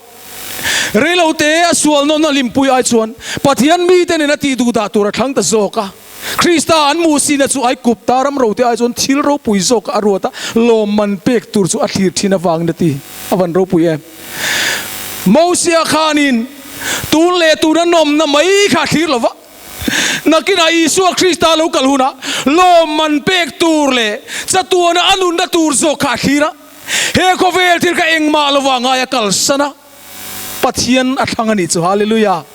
reilote a sual nawn a hlimpui ai chuan Pathian mite nen a tih duh dah tur a thlang ta zawk a. Krista an hmuh sina chu Aigupta ram rote ai chuan thil ropui zawk a ruat a, lawmman pek tur chu a thlir thin avangin a ti. A van ropui em! Mosia khanin tun leh tuna nawmna mai kha a thlir lo va, nakinah Isua Krista lo kal hunah lawmman pek tur leh chatuana a nunna tur zawk kha a thlir a, he khawvel thil kha engmah lova ngai a kalsan a. Pathian a thlang a nih chu. Hallelujah!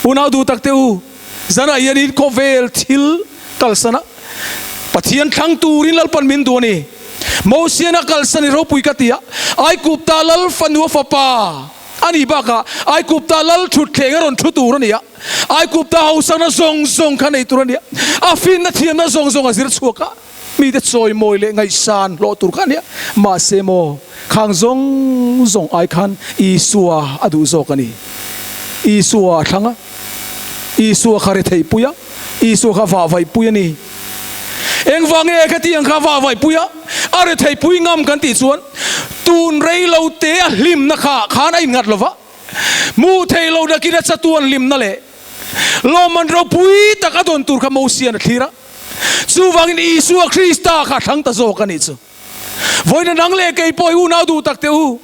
Unau duh tak te u, zanah hian in khawvel thil kalsan a, Pathian thlang turin Lalpan min duh a ni. Mosian a kalsan i ropui ka ti a, Aigupta lal fanu a fapa a nih bakah Aigupta lal thutthleng a rawn thu tur a ni a, Aigupta hausakna zawng zawng kha nei tur a ni a, a finna thiamna zawng zawng a zir chhuak a. Mite chawimawi leh ngaihsan hlawh tur kha a nia. Mahse maw, khang zawng zawng ai khan Isua a duh zawk a ni. Isua a thlang a, Isua kha retheihpui a, Isua kha vahvaihpui a ni. Engvang nge khatiang kha vahvaihpui a, a retheihpui ngam kan tih chuan tun rei lo te a hlimna kha khan a innghat lo va, hmuh theih loh nakin a chatuan hlimna leh lawmman ropui tak a dawn tur kha Mosian a thlir a. Chuvangin Isua Krista kha a thlang ta zawk a nih chu. Vawiina nang leh kei pawh i unau duh tak teh u.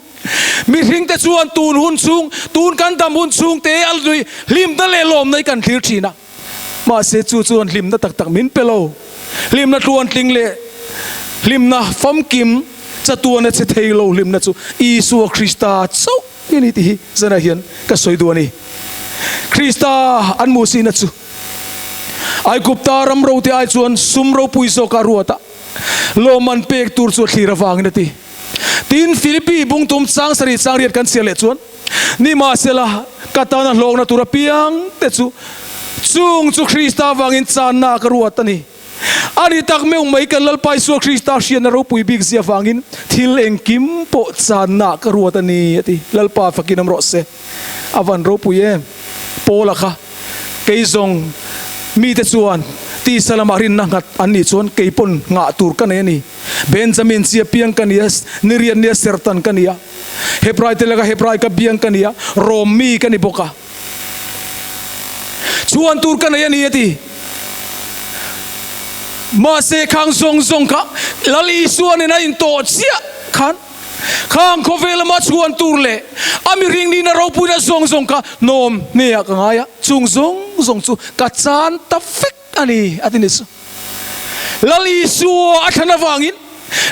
Mihringte chuan tun hun chhung, tun kan dam hun chhung te a lui hlimna leh lawmna hi kan thlir thin a. Mahse chu chuan hlimna tak tak min pe lo. Hlimna tluantling leh hlimna famkim. Chatuana che thei lo hlimna chu Isua Krista chauh i ni tih hi zanah hian ka sawi duh a ni. Krista an muhsihna chu Aigupta ram rote ai chuan sum ropui zawka ruata lawmman pek tur chu a thlir avangin a ti. Tin, Philippi bungtum chang sarih chang riat kan chhiar leh chuan, Nimahsela, ka tana hlawkna tur apiang te chu chung chu Krista avangin channa ka ruat a ni. A ni tak meuh mai kan Lalpa Isua Krista hriatna ropui bik zia avangin thil engkim pawh channa ka ruat a ni, a ti. Lalpa fakin awm rawh se. A van ropui em? Paula kha kei zawng mite chuan tisa lamah rinna nghat an nih chuan kei pawn nghah tur ka nei a ni. Benjamin chi apiang ka ni a, niriat nia sertan ka ni a, Hebrai te laka Hebrai ka biang ka ni a, Rom mi ka ni bawk a. Chhuan tur ka nei a ni a ti. Mahse khang zawng zawng kha Lal Isua nena intawh chiah khan khang khawvel lama chhuan tur leh a mihring nihna ropuina zawng zawng kha hnawm hneah ka ngai a, chung zawng zawng chu ka chan ta vek a ni a ti ni chu. Lal Isua a thlan avangin,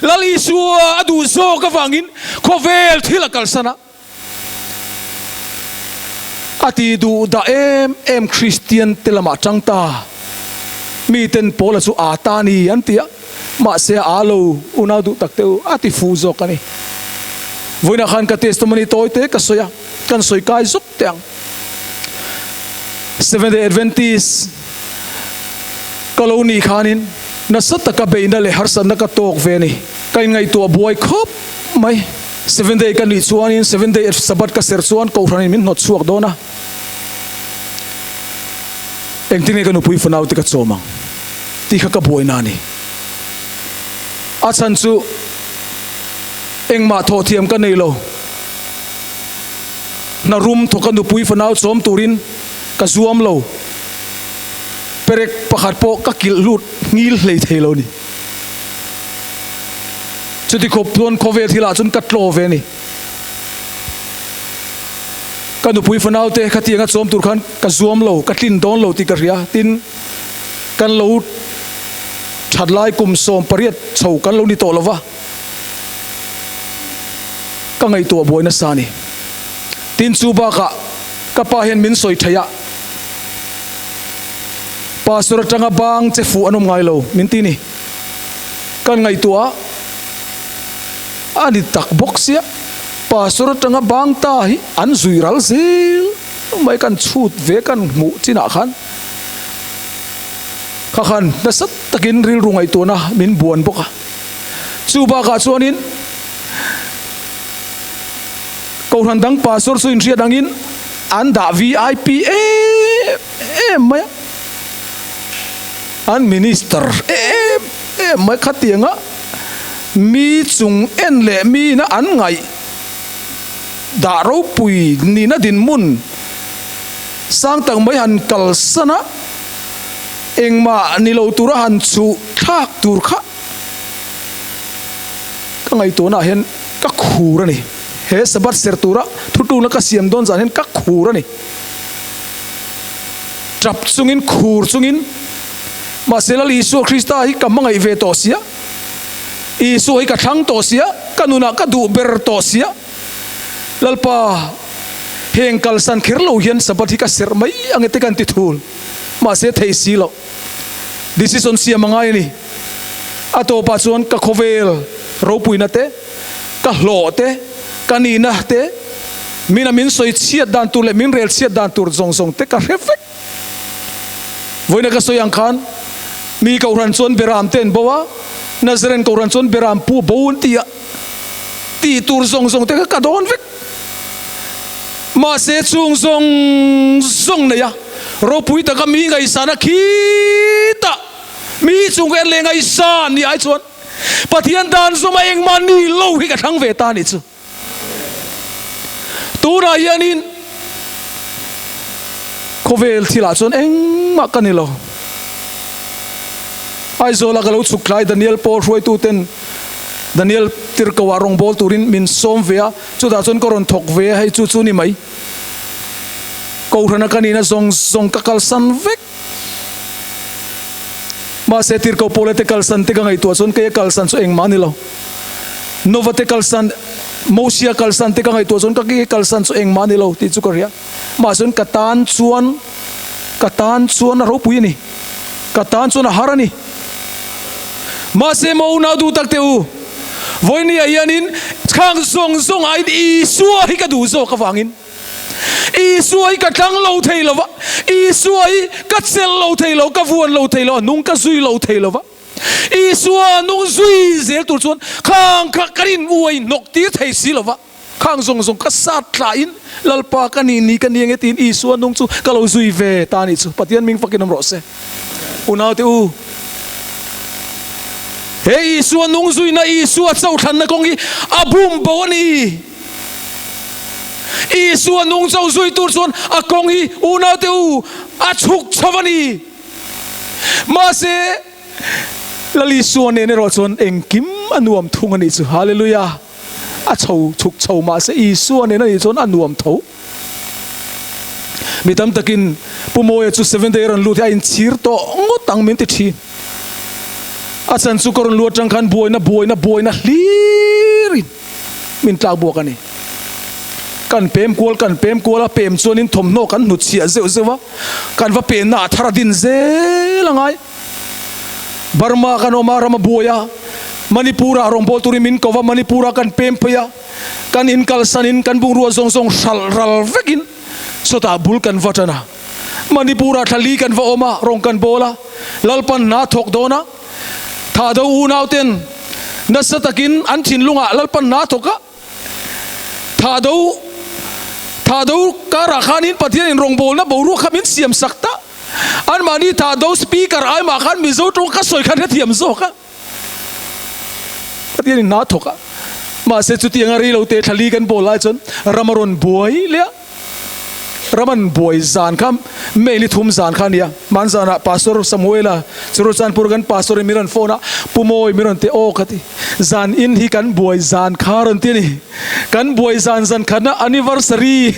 Lal Isua a duh zawk avangin khawvel thil a kalsan a. A ti duh dah em em Kristian te lamah tang ta. Miten Paula chu aa ta ni an ti a, mahse a aa lo unau duh tak te u a ti fu zawk a ni. Vawiinah khan ka testimony tawi te ka sawi a, kan sawi kai zuk teh ang. Seventh Day Adventist ka lo nih khanin nasa taka beihna leh harsatna ka tawk ve a ni. Ka inngaihtuah buai khawp mai. Seventh Day ka nih chuanin Seventh Day Sabbath ka serh chuan Kohhranin min hnawt chhuak dawn a. Engtin nge ka nupui fanau te ka chawm ang tih kha ka buaina a ni. A chhan chu engmah thawh thiam ka nei lo. Hna rum thawka nupui fanau chawm turin ka zuam lo. Perek pakhat pawh ka kilh lut ngil hlei thei lo ni. Chuti khawp chuan khawvel thilah chuan ka tlaw ve a ni. Ka nupui fanaute khatianga chawm tur khan ka zuam lo, ka tlin dawn lo tih ka hria. Tin, kan lo that lai kum 18 chho kan lo ni tawh lo va, ka ngaihtuah buai nasa a ni. Tin, chu bakah ka pa hian min sawi theih a, Pastor atanga bang che fuh an awm ngai lo min ti ni. Kan ngaihtuah a, a ni tak bawk sia, Pastor atanga bang ta hi an zui ral zel mai kan chhut ve kan hmuh chinah khan kha khan nasa takin rilru ngaihtuahna min buan bawk a. Chu bakah chuanin Kohhran dang Pastor chu inhriat angin an dah vip em em mai a, an minister em em mai khatianga mi chung en leh mi ina an ngaih dah ropui nihna dinhmun sang tak mai han kalsan a, engmah ni lo tura han chhuh thlak tur kha ka ngaihtuahnaah hian ka khur a ni. He Sabbath ser tura thutuna ka siam dawn zan hian ka khur a ni. Tap chungin, khur chungin, mahse Lal Isua Krista hi ka hmangaih ve tawh sia, Isua hi ka thlang tawh sia, ka nunah ka duh ber tawh sia, Lalpa, heng kalsan kher lo hian Sabbath hi ka serh mai ang e te kan ti thul, mahse thei si loh. Decision siam a ngai a ni. A tawpah chuan ka khawvel ropuina te, ka hlawh te, ka nihna te, mina min sawi chhiat dan tur leh min rel chhiat dan tur zawng zawng te ka hre vek. Vawiina ka sawi ang khan mi Kohhran chuan Beram te an bo a, Nazaren Kohhran chuan Beram pu a bo an ti a, tih tur zawng zawng te kha ka dawn vek. Mahse chung zawng zawng nei a, ropui taka mi ngaihsan a khitah mi chung ka en leh ngaihsan ni ai chuan Pathian dan zawma engmah ni lo hi ka thlang ve ta a nih chu. Tunah hianin khawvel thilah chuan engmah ka ni lo. Aizawla ka lo chhuk tlai Daniel Paul hruaituten Daniel tirhkoah rawngbâwl turin min sawm ve a, chutah chuan ka rawn thawk ve a, hei chu chu ni mai. Kohhrana ka nihna zawng zawng ka kalsan vek. Mahse tirhkoh Paula te kalsan te ka ngaihtuah chuan kei a kalsan chu engmah a ni lo. Nova te kalsan, Mosia kalsan te ka ngaihtuah chuan ka ke kalsan chu engmah a ni lo tih chu ka hria. Mahse ka tan chuan, ka tan chuan a ropui a ni. Ka tan chuan a har a ni. Mahse maw unau duh tak teh u, vawinia hianin khang zawng zawng aiin Isua hi ka duh zawk avangin Isua hi ka tlang lo thei lo va, Isua hi ka chelh lo thei lo, ka vuan lo thei lo, a nung ka zui lo thei lo va. Isua nung zui zel tur chuan khang kha kan in uai hnawk tir thei si lo va, khang zawng zawng ka sat tlahin Lalpa ka nih ni ka ni ange tiin Isua nung chu ka lo zui ve ta a nih chu. Pathian ming fakin awm rawh se. Unaute u, he Isua nung zuina Isua chauhthlanna kawng hi a bum bo a ni. Isua nung chauh zui tur chuan a kawng hi unaute u a chhuk chho a ni. Mahse, Lal Isua nen erawh chuan engkim a nuam thung a nih chu. Hallelujah! A chho chhuk chho mahse Isua nen a nih chuan a nuam tho. Mi tam takin Pu Mawia chu Seventh Day a rawn lut hi a inchhir tawh ngawt ang min ti thin. A chan chu ka rawn lu atang khan buaina buaina buaina hlirin min tlak buak a ni. Kan pem kual kan pem kual a, pem chuanin thawmhnaw kan hnutchhiah zeuh zeuh a, kan va penna a thar a din zel a ngai. Burma kan awm a, ram a buai a, Manipur-ah rawngbâwl turin min ko va, Manipur-ah kan pem phei a, kan in kalsanin kan bungrua zawng zawng hralh ral vekin sawtah bul kan va tan a. Manipur-ah thla li kan va awm a, rawng kan bawl a, Lalpan hna thawk dawn a, Thahdo unauten nasa takin an thinlungah Lalpan hna thawk a, Thahdo Thahdo karah khanin Pathianin rawngbawlna boruak kha min siam sak ta. Anmahni Thahdo speaker ai mah khan Mizo tawng ka sawi khan hrethiam zawk a. Pathianin hna thawk a. Mahse chutianga rei lo te thlali kan bawl lai chuan ram a rawn buai leh a. Ram an buai zan kha May ni thum zan kha a nia. Hman zanah Pastor Samuela Churachandpur kan Pastor in min rawn phone a, Pu Mawi min rawn ti aw ka ti. Zan in hi kan buai zan kha rawn ti a ni. Kan buai zan zan khatna anniversary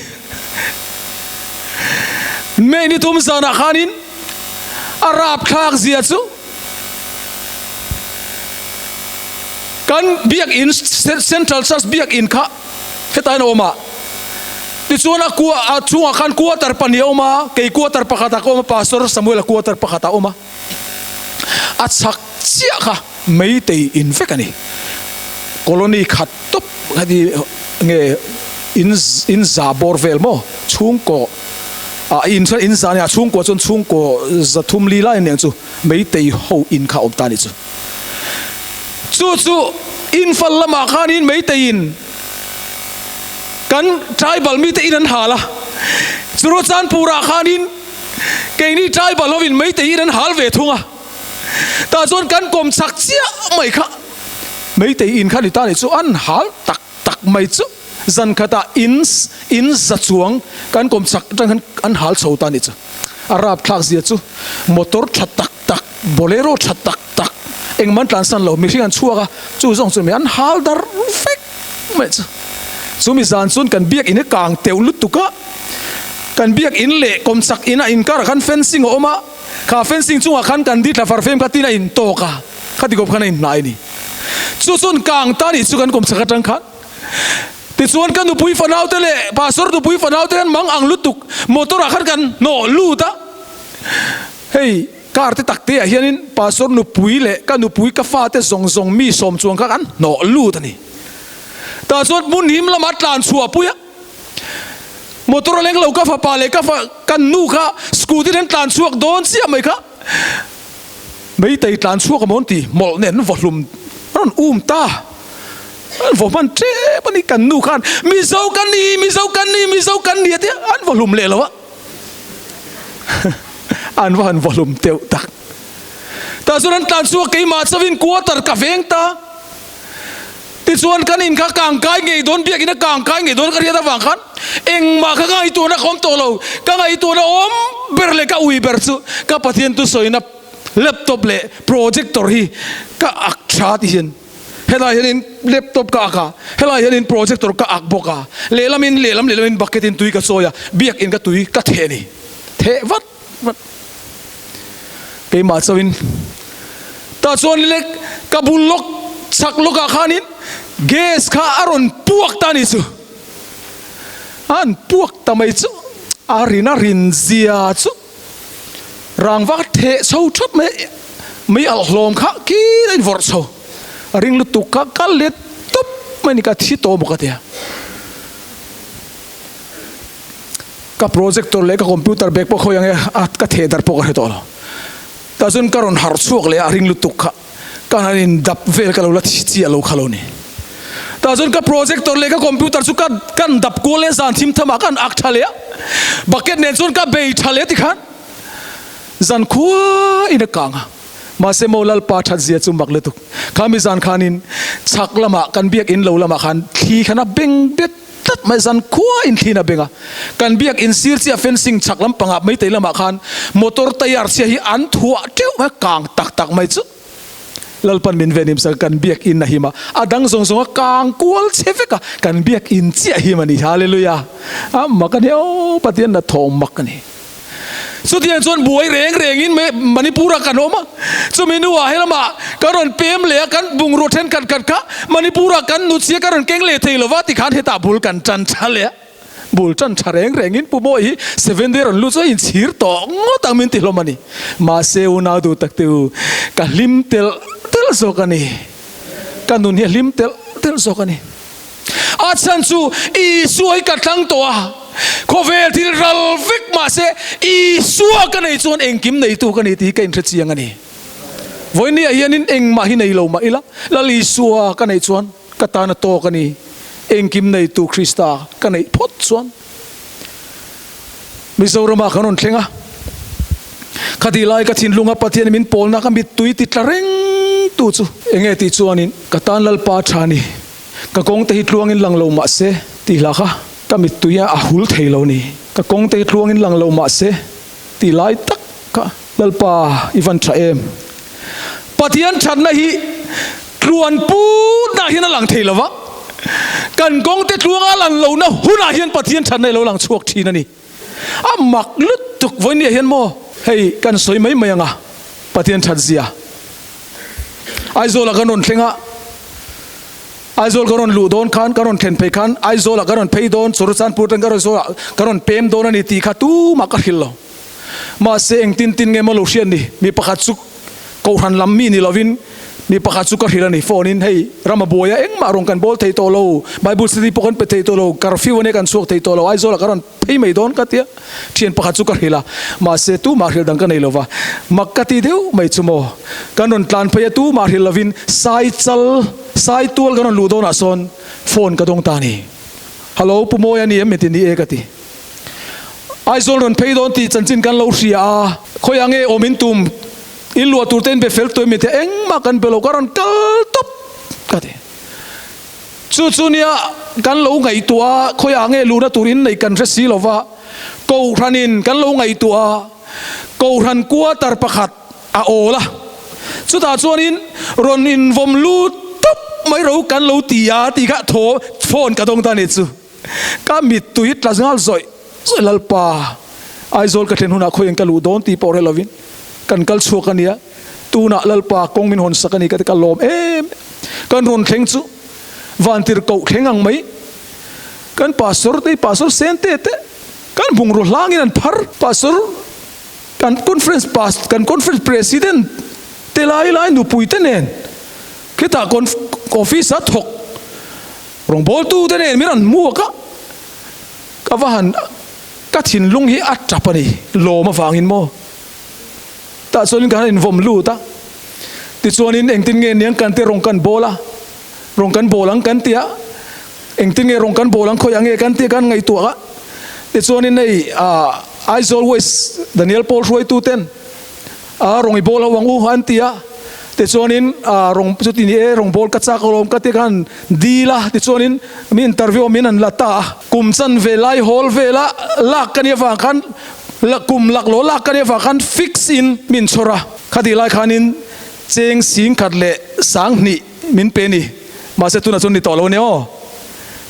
May ni thum zanah khanin a rapthlak zia chu kan biakin Central Church biakin kha Hetain a awm a, tichuan a kua a chungah khan quarter pahnih a awm a, kei quarter pakhatah ka awm a, Pastor Samuel-a quarter pakhatah a awm a, a chhak chiah kha meitei in vek a ni. Colony khat tawp heti nge in in za bawr vel maw chhungkaw ah in chuan in za nia chhungkua chuan chhungkaw za thum li lai aniang chu meitei ho in kha a awm ta a nih chu. Chu chu Imphal lamah khanin Meiteiin kan tribal mite in an hal a, Churachandpurah khanin keini tribal hovin Meitei in an hal ve thung a, tah chuan kan kawm chak chiah mai kha Meitei in kha ni ta nih chu an hal tak tak mai chu zan khatah in in za chuang kan kawm chak atang khan an hal chho ta nih chu a rapthlak zia chu motor tha tak tak bolero tha tak tak engmah an tlansan lo mihring an chhuak a chu zawng chu mi an hal dar vek mai chu chu mi zan chuan kan biak in hi kang teuh lutuk a kan biak in leh kawm chak in a inkar ah khan fencing a awm a kha fencing chungah khan kan di thla far fem kha tin a intawk a khati kawp khan a inhnai a ni. Chu chuan kang ta nih chu kan kawm chak atang khan tichuan ka nupui fanau te leh pastor nupui fanau te khan mang ang lutuk motor ah khan kan hnawh lut a, hei car te tak te ah hianin pastor nupui leh ka nupui ka fa te zawng zawng mi sawm chuang kha kan hnawh lut a ni. Tah chuan hmun him lamah tlan chhuah pui a, motor a leng lo ka fapa leh ka fa kan nu kha scooty in an tlan chhuak dawn chiah mai kha. Meitei tlan chhuak a mawn ti mawlh nen an vaw hlum an rawn um ta an vaw hman tep a ni kan nu khan Mizo ka ni Mizo ka ni Mizo ka ni a tia an vaw hlum leh lo a an va han vaw hlum teuh tak tah chuan an tlan chhuak keimah chauhin quarter ka veng ta Tichuan kan in kha kangkai ngei dawn, biakinn a kangkai ngei dawn ka hriat avang khan engmah kha ka ngaihtuahna ka awm tawh lo. Ka ngaihtuahna awm ber leh ka ui ber chu ka Pathian thusawina laptop leh projector hi ka ak tha ti hian helai hianin laptop ka ak a, helai hianin projector ka ak bawk a, lehlamin lehlam lehlamin bucket in tui ka chawi a, biakinn ka tui ka theh a ni. Theh vat vat. Keimah chauhin tah chuan lek ka bul lawk chhak lawkah khanin Gas kha a rawn puak ta a ni chu. An puak ta mai chu a rin a rin zia chu rangva ka theh chho thap mai mei alh hlawm kha kil a invawrh chho a ring lutuk kha ka let tawp mai ni ka thi tawh bawk a tia. Ka projector leh ka computer bag pawh khawi ang e a ka theh darh pawh ka hre tawh lo. Tah chuan ka rawn harh chhuak leh a ring lutuk kha ka han in dap vel ka lo la thi chiah lo kha lo ni. Tah chuan ka projector leh ka computer chu ka kan dap kual leh zan thim tham ah ka han ak tha leh a, bucket nen chuan ka bei tha leh tikhan zan khua in a kang a. Mahse maw Lalpa that zia chu mak lutuk. Khami zan khanin chhak lamah kan biakinn lo lamah khan thli khan a beng bet tlat mai zan khua in thli in a beng a. Kan biakinn sir chiah fencing chhak lampangah meitei lamah khan motor tayar chhia hi an thuah teuh mai a kang tak tak mai chu. Lalpan min ven himsak kan biakinn a him a, a dang zawng zawng a kang kual che vek a, kan biakinn chiah him a ni. Hallelujah! A mak a ni aw, Pathian hnathawh mak a ni. Chutiang chuan buai reng rengin Manipur-ah kan awm a, chumi hnuah helamah kan rawn pem leh a, kan bungraw thenkhat khat kha Manipur-ah kan nu chhia ka rawn keng leh thei lova tikhan hetah bul kan tan tha leh a, bul tan tha reng rengin Pu Mawi hi Seven Day rawn lut chu a inchhir tawh ngawt ang min ti hlawm a ni. Mahse unau duh tak te u, ka hlim telh telh zawk a ni. Ka nun hi a hlim telh telh zawk a ni. A chhan chu Isua hi ka tlang tawh a, khawvel thil ral vek mahse Isua ka nei chuan engkim neitu ka ni tih hi ka inhre chiang a ni. Vawinia hianin engmah hi nei lo mah ila, Lal Isua ka neih chuan ka tan a tawk a ni. Engkim neitu Krista ka neih phawt chuan Mizoramah kan rawn thleng a, khati lai ka thinlunga Pathian min pawlna ka mittui ti tla reng tu chu enge tih chuanin ka tan Lalpa tha ni. Ka kawng te hi tluangin lang lo mah se tih hla kha ka mittui a hul thei lo ni. Ka kawng te hi tluangin lang lo mah se tih lai tak kha Lalpa i van tha em. Pathian thatna hi tluan putna hian a lang thei lo va, kan kawng te tluanga a lang lohna hunah hian Pathian thatna i lo lang chhuak thin a ni. A mak lutuk vawinia hian maw hei kan sawi mai mai ang a, Pathian that zia. Aizawlah kan rawn thleng a, Aizawl ka rawn luh dawn khan, ka rawn thlen phei khan Aizawlah ka rawn phei dawn, Churachandpur atang ka rawn Zawlah ka rawn pem dawn a ni tih kha tumah ka hrilh lo. Mahse engtin tin nge maw lo hriat ni, mi pakhat chu Kohhran lam mi ni lovin mi pakhat chu ka hrilh a ni. Phone in hei ram a buai a, engmah rawn kan bawl thei tawh lo, Bible study pawh kan pe thei tawh lo, curfew ania kan chhuak thei tawh lo, Aizawl ah ka rawn phei mai dawn ka tia. Thian pakhat chu ka hrilh a, mahse tumah hrilh dang ka nei lova. Mak ka ti deuh mai chu maw. Kan rawn tlan phei a, tumah hrilh lovin sai chal, sai tual kan rawn luh dawnah sawn phone ka dawng ta a ni. Hello Pu Mawi a ni em? Min ti ni e ka ti. Aizawl rawn phei dawn tih chanchin kan lo hria a, khawiah nge awm in tum, in luah tur te in be fel tawh em tih engmah kan be lo, ka rawn kal tawp ka ti. Chu chu nia kan lo ngaihtuah a, khawiah nge luhna tur in neih kan hre si lo va, Kohhranin kan lo ngaihtuah a, Kohhran quarter pakhat a awl a, chutah chuanin rawn invawm lut tawp mai ro kan lo ti a tih kha thaw phone ka dawng ta a ni chu. Ka mittui tla nghal zawih zawih Lalpa, Aizawl ka thlen hunah khawiin ka luh dawn tih pawh hre lovin kan kal chhuak a nia, tunah Lalpa kawng min hawn sak a ni ka ti ka lawm em kan rawn thleng chu vantir koh thleng ang mai kan pastor te pastor sen te te kan bungraw hlangin an phar pastor kan conference pas kan conference president te lai lai nupui te nen khitah office a thawk Rawngbawltu te nen min rawn hmuak a, ka va han ka thinlung hi a tap a ni, lawm avangin maw? Tah chuanin ka han invawm lut a, tichuanin engtin nge niang kan te rawng kan bawl a, rawng kan bawl ang kan ti a, engtin nge rawng kan bawl ang khawiah nge kan ti a kan ngaihtuah a, tichuanin hei ah Aizawl West Daniel Paul hruaitu ten A rawng i bawl ho ang u an ti a, tichuanin a rawng chuti ni e rawng bawl ka chak alawm ka ti khan dil a, tichuanin mi interview min an la ta a, kum chan ve lai hawl vela lak ka nih avang khan kum lak lo lak ka nih avang khan fix in min chhawr a, khati lai khanin cheng sing khat leh sang hnih min pe ni, mahse tunah chuan ni tawh lo ania aw,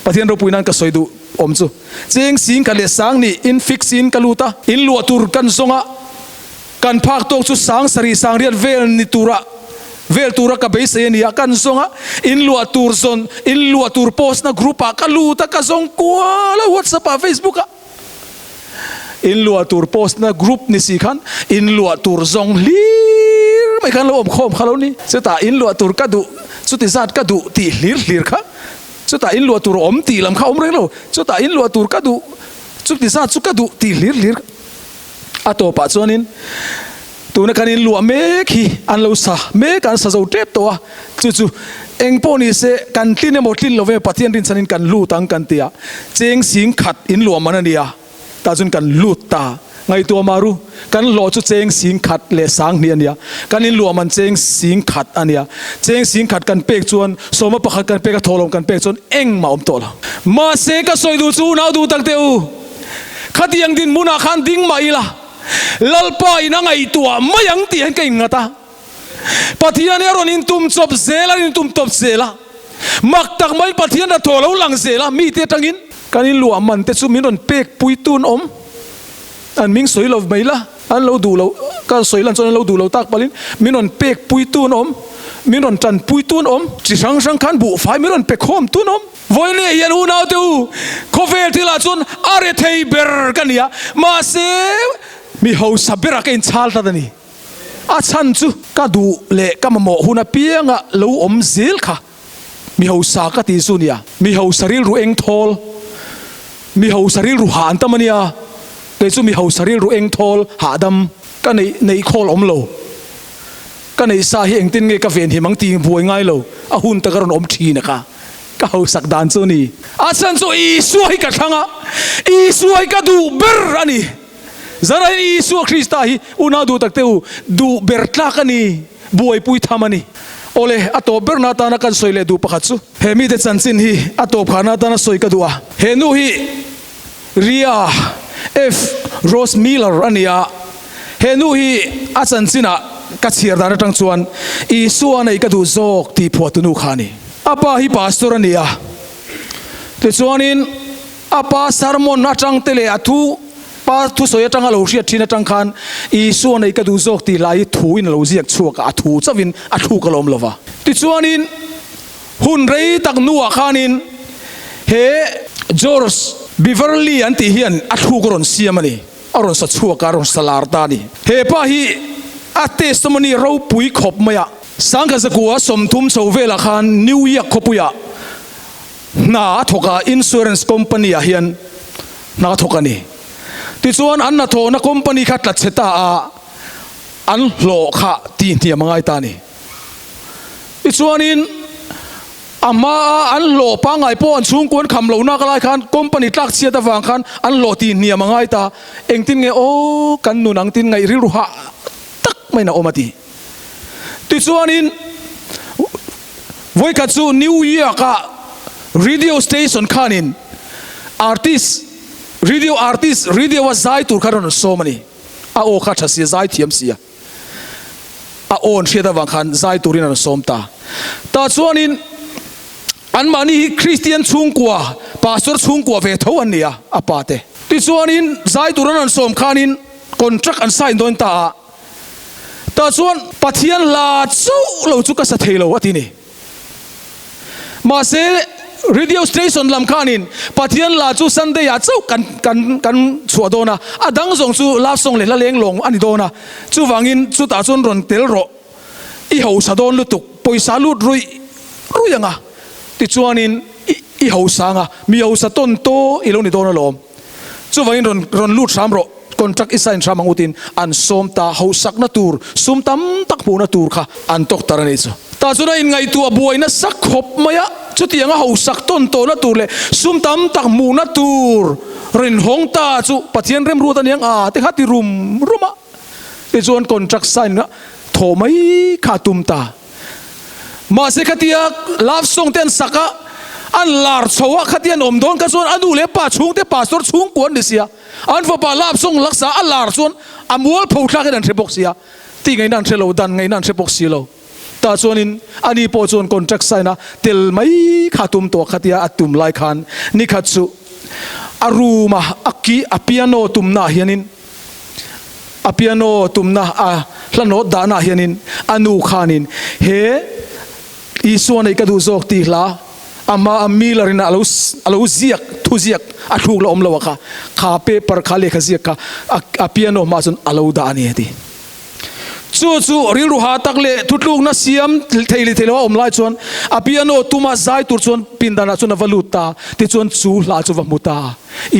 Pathian ropui nan ka sawi duh awm chu cheng sing khat leh sang hnih in fix in ka lut a, in luah tur kan zawng a. Kan phak tawk chu sang sarih sang riat vel ni tura vel tura ka beisei a nia, kan zawng a, in luah tur zawn, in luah tur post na group ah ka lut a, ka zawng kual a whatsapp ah facebook ah. In luah tur post na group ni si khan in luah tur zawng hlir mai khan lo awm khawm kha lo ni. Chutah in luah tur ka duh, chuti zat ka duh tih hlir hlir kha, chutah in luah tur awm tih lam kha awm reng lo, chutah in luah tur ka duh, chuti zat chu ka duh tih hlir hlir kha. A tawpah chuanin tuna kan inluah mek hi an lo sa mek a, an sa zo tep tawh a, chu chu eng pawh ni se kan tlin emaw tlin lo emaw Pathian rinchhanin kan lut ang kan ti a, cheng sing khat inluah man a ni a, tah chuan kan lut ta. Ngaihtuah maru, kan hlawh chu cheng sing khat leh sang hnih a ni a, kan inluah man cheng sing khat a ni a, cheng sing khat kan pek chuan sawma pakhat kan pek a, thawhlawm kan pek chuan engmah awm tawh lo. Mahse ka sawi duh chu unau duh tak teh u. Khatiang dinhmunah khan ding mah ila, Lalpa in a ngaihtuah mai ang tih hian ka inngat a. Pathian hi a rawn intum chawp zel a, a intum tawp zel a. Mak tak maiin Pathian a thaw lo lang zel a, mite atangin. Kan inluah man te chu min rawn pek pui tun awm. An ming sawi lo mai la, an lo duh lo, ka sawi lan chuan an lo duh lo tak palhin min rawn pek pui tun awm, min rawn tan pui tun awm, chi hrang hrang khan buhfai min rawn pe khawm tun awm. Vawiin hian unaute u, khawvel thilah chuan a rethei ber ka ni a, mahse mi hausa berah ka inchhal tlat a ni. A chhan chu ka duh leh ka mamawh hun apianga lo awm zel kha mi hausa ka ti chu nia. Mi hausa rilru eng thawl, mi hausa rilru hah an tam a nia, kei chu mi hausa rilru eng thawl hahdam ka neih neih khawl awm lo. Ka neih sa hi engtin nge ka venhim ang tih buai ngai lo, a hun tak a rawn awm thin a kha. Ka hausak dan chu ni. A chhan chu Isua hi ka thlang a, Isua hi ka duh ber a ni. Zarain Isua Krista hi unau duh tak te u, duh ber tlak a ni, buaipui tham a ni. Awle, a tawp berna atana kan sawi leh duh pakhat chu. He mite chanchin hi a tawp kharna atana sawi ka duh a. He nu hi Ria F. Rose Miller a ni a, he nu hi a chanchinah ka chhiar dan atang chuan Isua nei ka duh zawk tih phuahtu nu kha a ni. A pa hi pastor a ni a, tichuanin a pa sermon atang te leh a thu pa thusawi atanga lo hriat thin atang khan Isua nei ka duh zawk tih lai hi thuin a lo ziak chhuak a, a thu chauhin a thluk a lawm lova. Tichuanin Hun rei tak hnuah khanin he George Beverly an tih hian a thluk a rawn siam a ni, a rawn sa chhuak a, a rawn sa lar ta a ni. He pa hi a testimony ropui khawp mai a, Sangkhazakua 30 chho velah khan New York khawpuiah hna a thawk a, insurance company ah hian hna a thawk a ni. Tichuan an hnathawhna company kha tla chhe ta a, an hlawh kha tihhniam a ngai ta a ni. Tichuanin a hmaa an hlawh pangngai pawh an chhungkua an kham loh nak lai khan company tlak chhiat avang khan an hlawh tih hniam a ngai ta. Engtin nge aw kan nun ang tin ngaih rilru hah tak maiin a awm a ti. Tichuanin vawikhat chu New York ah radio station khanin artist radio artist radio a zai tur kha rawn sawm a ni. A aw kha tha sia zai thiam sia. A awn hriat avang khan zai turin an sawm ta. Tah chuanin anmahni hi Kristian chhungkua, Pastor chhungkua ve tho an ni a, a pa te. Tichuanin zai tur an rawn sawm khanin contract an sign dawn ta a, tah chuan Pathian hla chauh lo chu ka sa thei lo a ti ni. Mahse, radio station lam khanin Pathian la chu Sunday ah chauh kan kan kan chhuah dawn a, a dang zawng chu love song leh hla leng lawng a ni dawn a, chuvangin chutah chuan rawn tel rawh, i hausa dawn lutuk, pawisa lut ruih ruih ang a, tichuanin i i hausa ang a, mi hausa tawn taw i lo ni dawn alawm. Chuvangin rawn rawn lut hram rawh, contract i sign hram ang u tiin an sawm ta, hausakna tur, sum tam tak hmuhna tur kha an tawk tar a nih chu. Tah chuan a inngaihtuah buai nasa khawp mai a, chutianga hausak tawn tawhna tur leh sum tam tak hmuhna tur rawn hawng ta chu Pathian remruat a niang a te kha ti rum rum a, tichuan contract sign a thawh mai kha a tum ta. Mahse khatia love song te an sak a, an lar chho a, khatia an awm dawn kha chuan a nu leh pa chhungte pastor chhungkua an ni sia, an fapa love song laksa a lar chuan a mualpho thlakin an hre bawk sia, tih ngaihna an hre lo, dan ngaihna an hre bawk si lo. Tah chuanin ani pawh chuan contract sign a tel mai kha a tum tawh khatia a tum lai khan nikhat chu a room a a ki a piano tumna ah hianin A piano tumna a hla nawt dahna ah hianin a nu khanin He Isua nei ka duh zawk tih hla a hma a Miller in a lo a lo ziak thu ziak a thluk la awm lo a kha kha paper kha lehkha ziak kha a a piano hmaah chuan a lo dah a ni a ti. Chu chu rilru ha tak leh thutlukna siam thei leh thei lo a awm lai chuan a piano tuma zai tur chuan pindanah chuan a va lut ta tichuan chu hla chu va hmu ta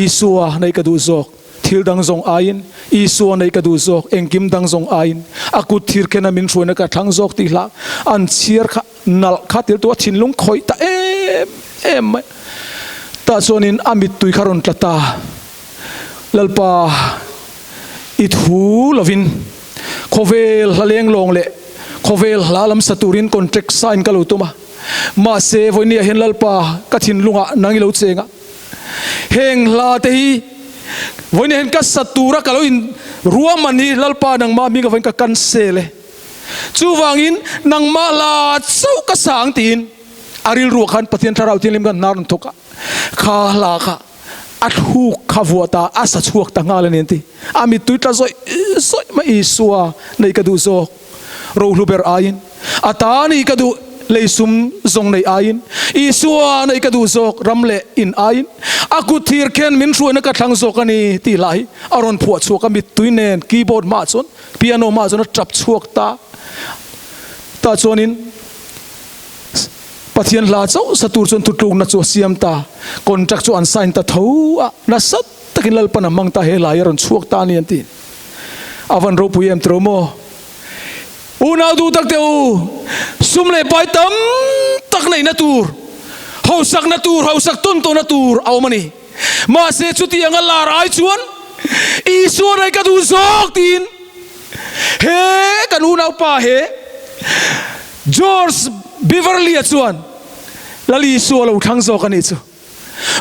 Isua nei ka duh zawk. Thil dang zawng aiin Isua nei ka duh zawk, engkim dang zawng aiin a kut thir kena min hruaina ka thlang zawk tih hlah an chhiar kha nalh kha tir tu a thinlung khawih ta em em mai. Tah chuanin a mittui kha rawn tla ta. Lalpa i thu lovin khawvel hla leng lawng leh khawvel hla lam sa turin contract sign ka lo tum a, mahse vawinia hian Lalpa ka thinlungah nang i lo cheng a, Heng hla te hi vawiin hian ka sa tura ka lo in ruahman hi Lalpa nangmah hming avangin ka cancel e. Chuvangin nangmah hla chauh ka sa ang tiin a rilruah khan Pathian Thlarau Thianghlim khan hnar rawn thawk a, kha hla kha a thluk kha vuah ta a sa chhuak ta nghal a ni an ti. A mittui tla zawih zawih mai Isua nei ka duh zawk. Rohlu ber aiin a ta ni ka duh, lei sum zawng nei aiin Isua nei ka duh zawk, ram leh in aiin a kut thir khen min hruaina ka thlang zawk a ni tih hla hi a rawn phuah chhuak a, mittui nen keyboard hmaah chuan piano hmaah chuan a tap chhuak ta. Tah chuanin Pathian hla chauh sa tur chuan thutlukna chu a siam ta, contract chu an sign ta tho a, nasa takin Lalpan a hmang ta, he hla hi a rawn chhuak ta a ni an ti. A van ropui em tiro maw? Unau duh tak teh u, sum leh pai tam tak neihna tur, hausakna tur, hausak tawn tawhna tur a awm a ni. Mahse chutiang a lar ai chuan Isua nei ka duh zawk tiin he kan unaupa he George Beverly-a chuan Lal Isua lo thlang zawk a nih chu.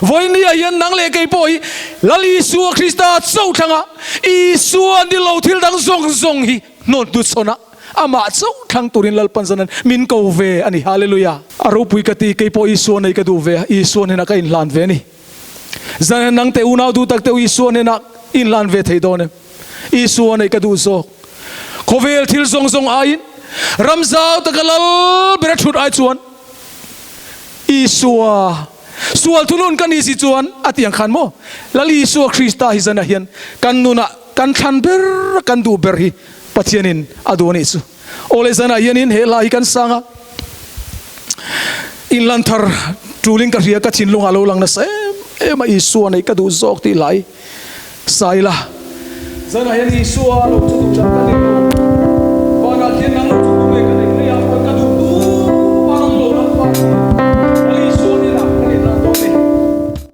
Vawinia hian nang leh kei pawh hi Lal Isua Krista chauh thlanga Isua ni lo thil dang zawng zawng hi hnawn hnuchhawn a, amah chauh thlang turin Lalpan zanan min ko ve a ni. Hallelujah! A ropui ka ti, kei pawh Isua nei ka duh ve a, Isua hnenah ka inhlan ve a ni. Zanan nang te unau duh tak te u Isua hnenah inhlan ve thei dawn em? Isua nei ka duh zawk. Khawvel thil zawng zawng aiin ramzau taka lal ber a thut ai chuan Isua sual thunun ka ni si chuan a ti ang khan maw? Lal Isua Krista hi zanah hian kan nunah kan thlan ber kan duh ber hi Pathianin a duh a nih chu. Aw le zanah hianin he hla hi kan sang a, inlan thar tulin ka hria ka thinlungah lo lang nasa em em a Isua nei ka duh zawk tih hla hi Saila. Zanah hian Isua lo chu duh chan ka nei lo. Vanah khian nang lo chu.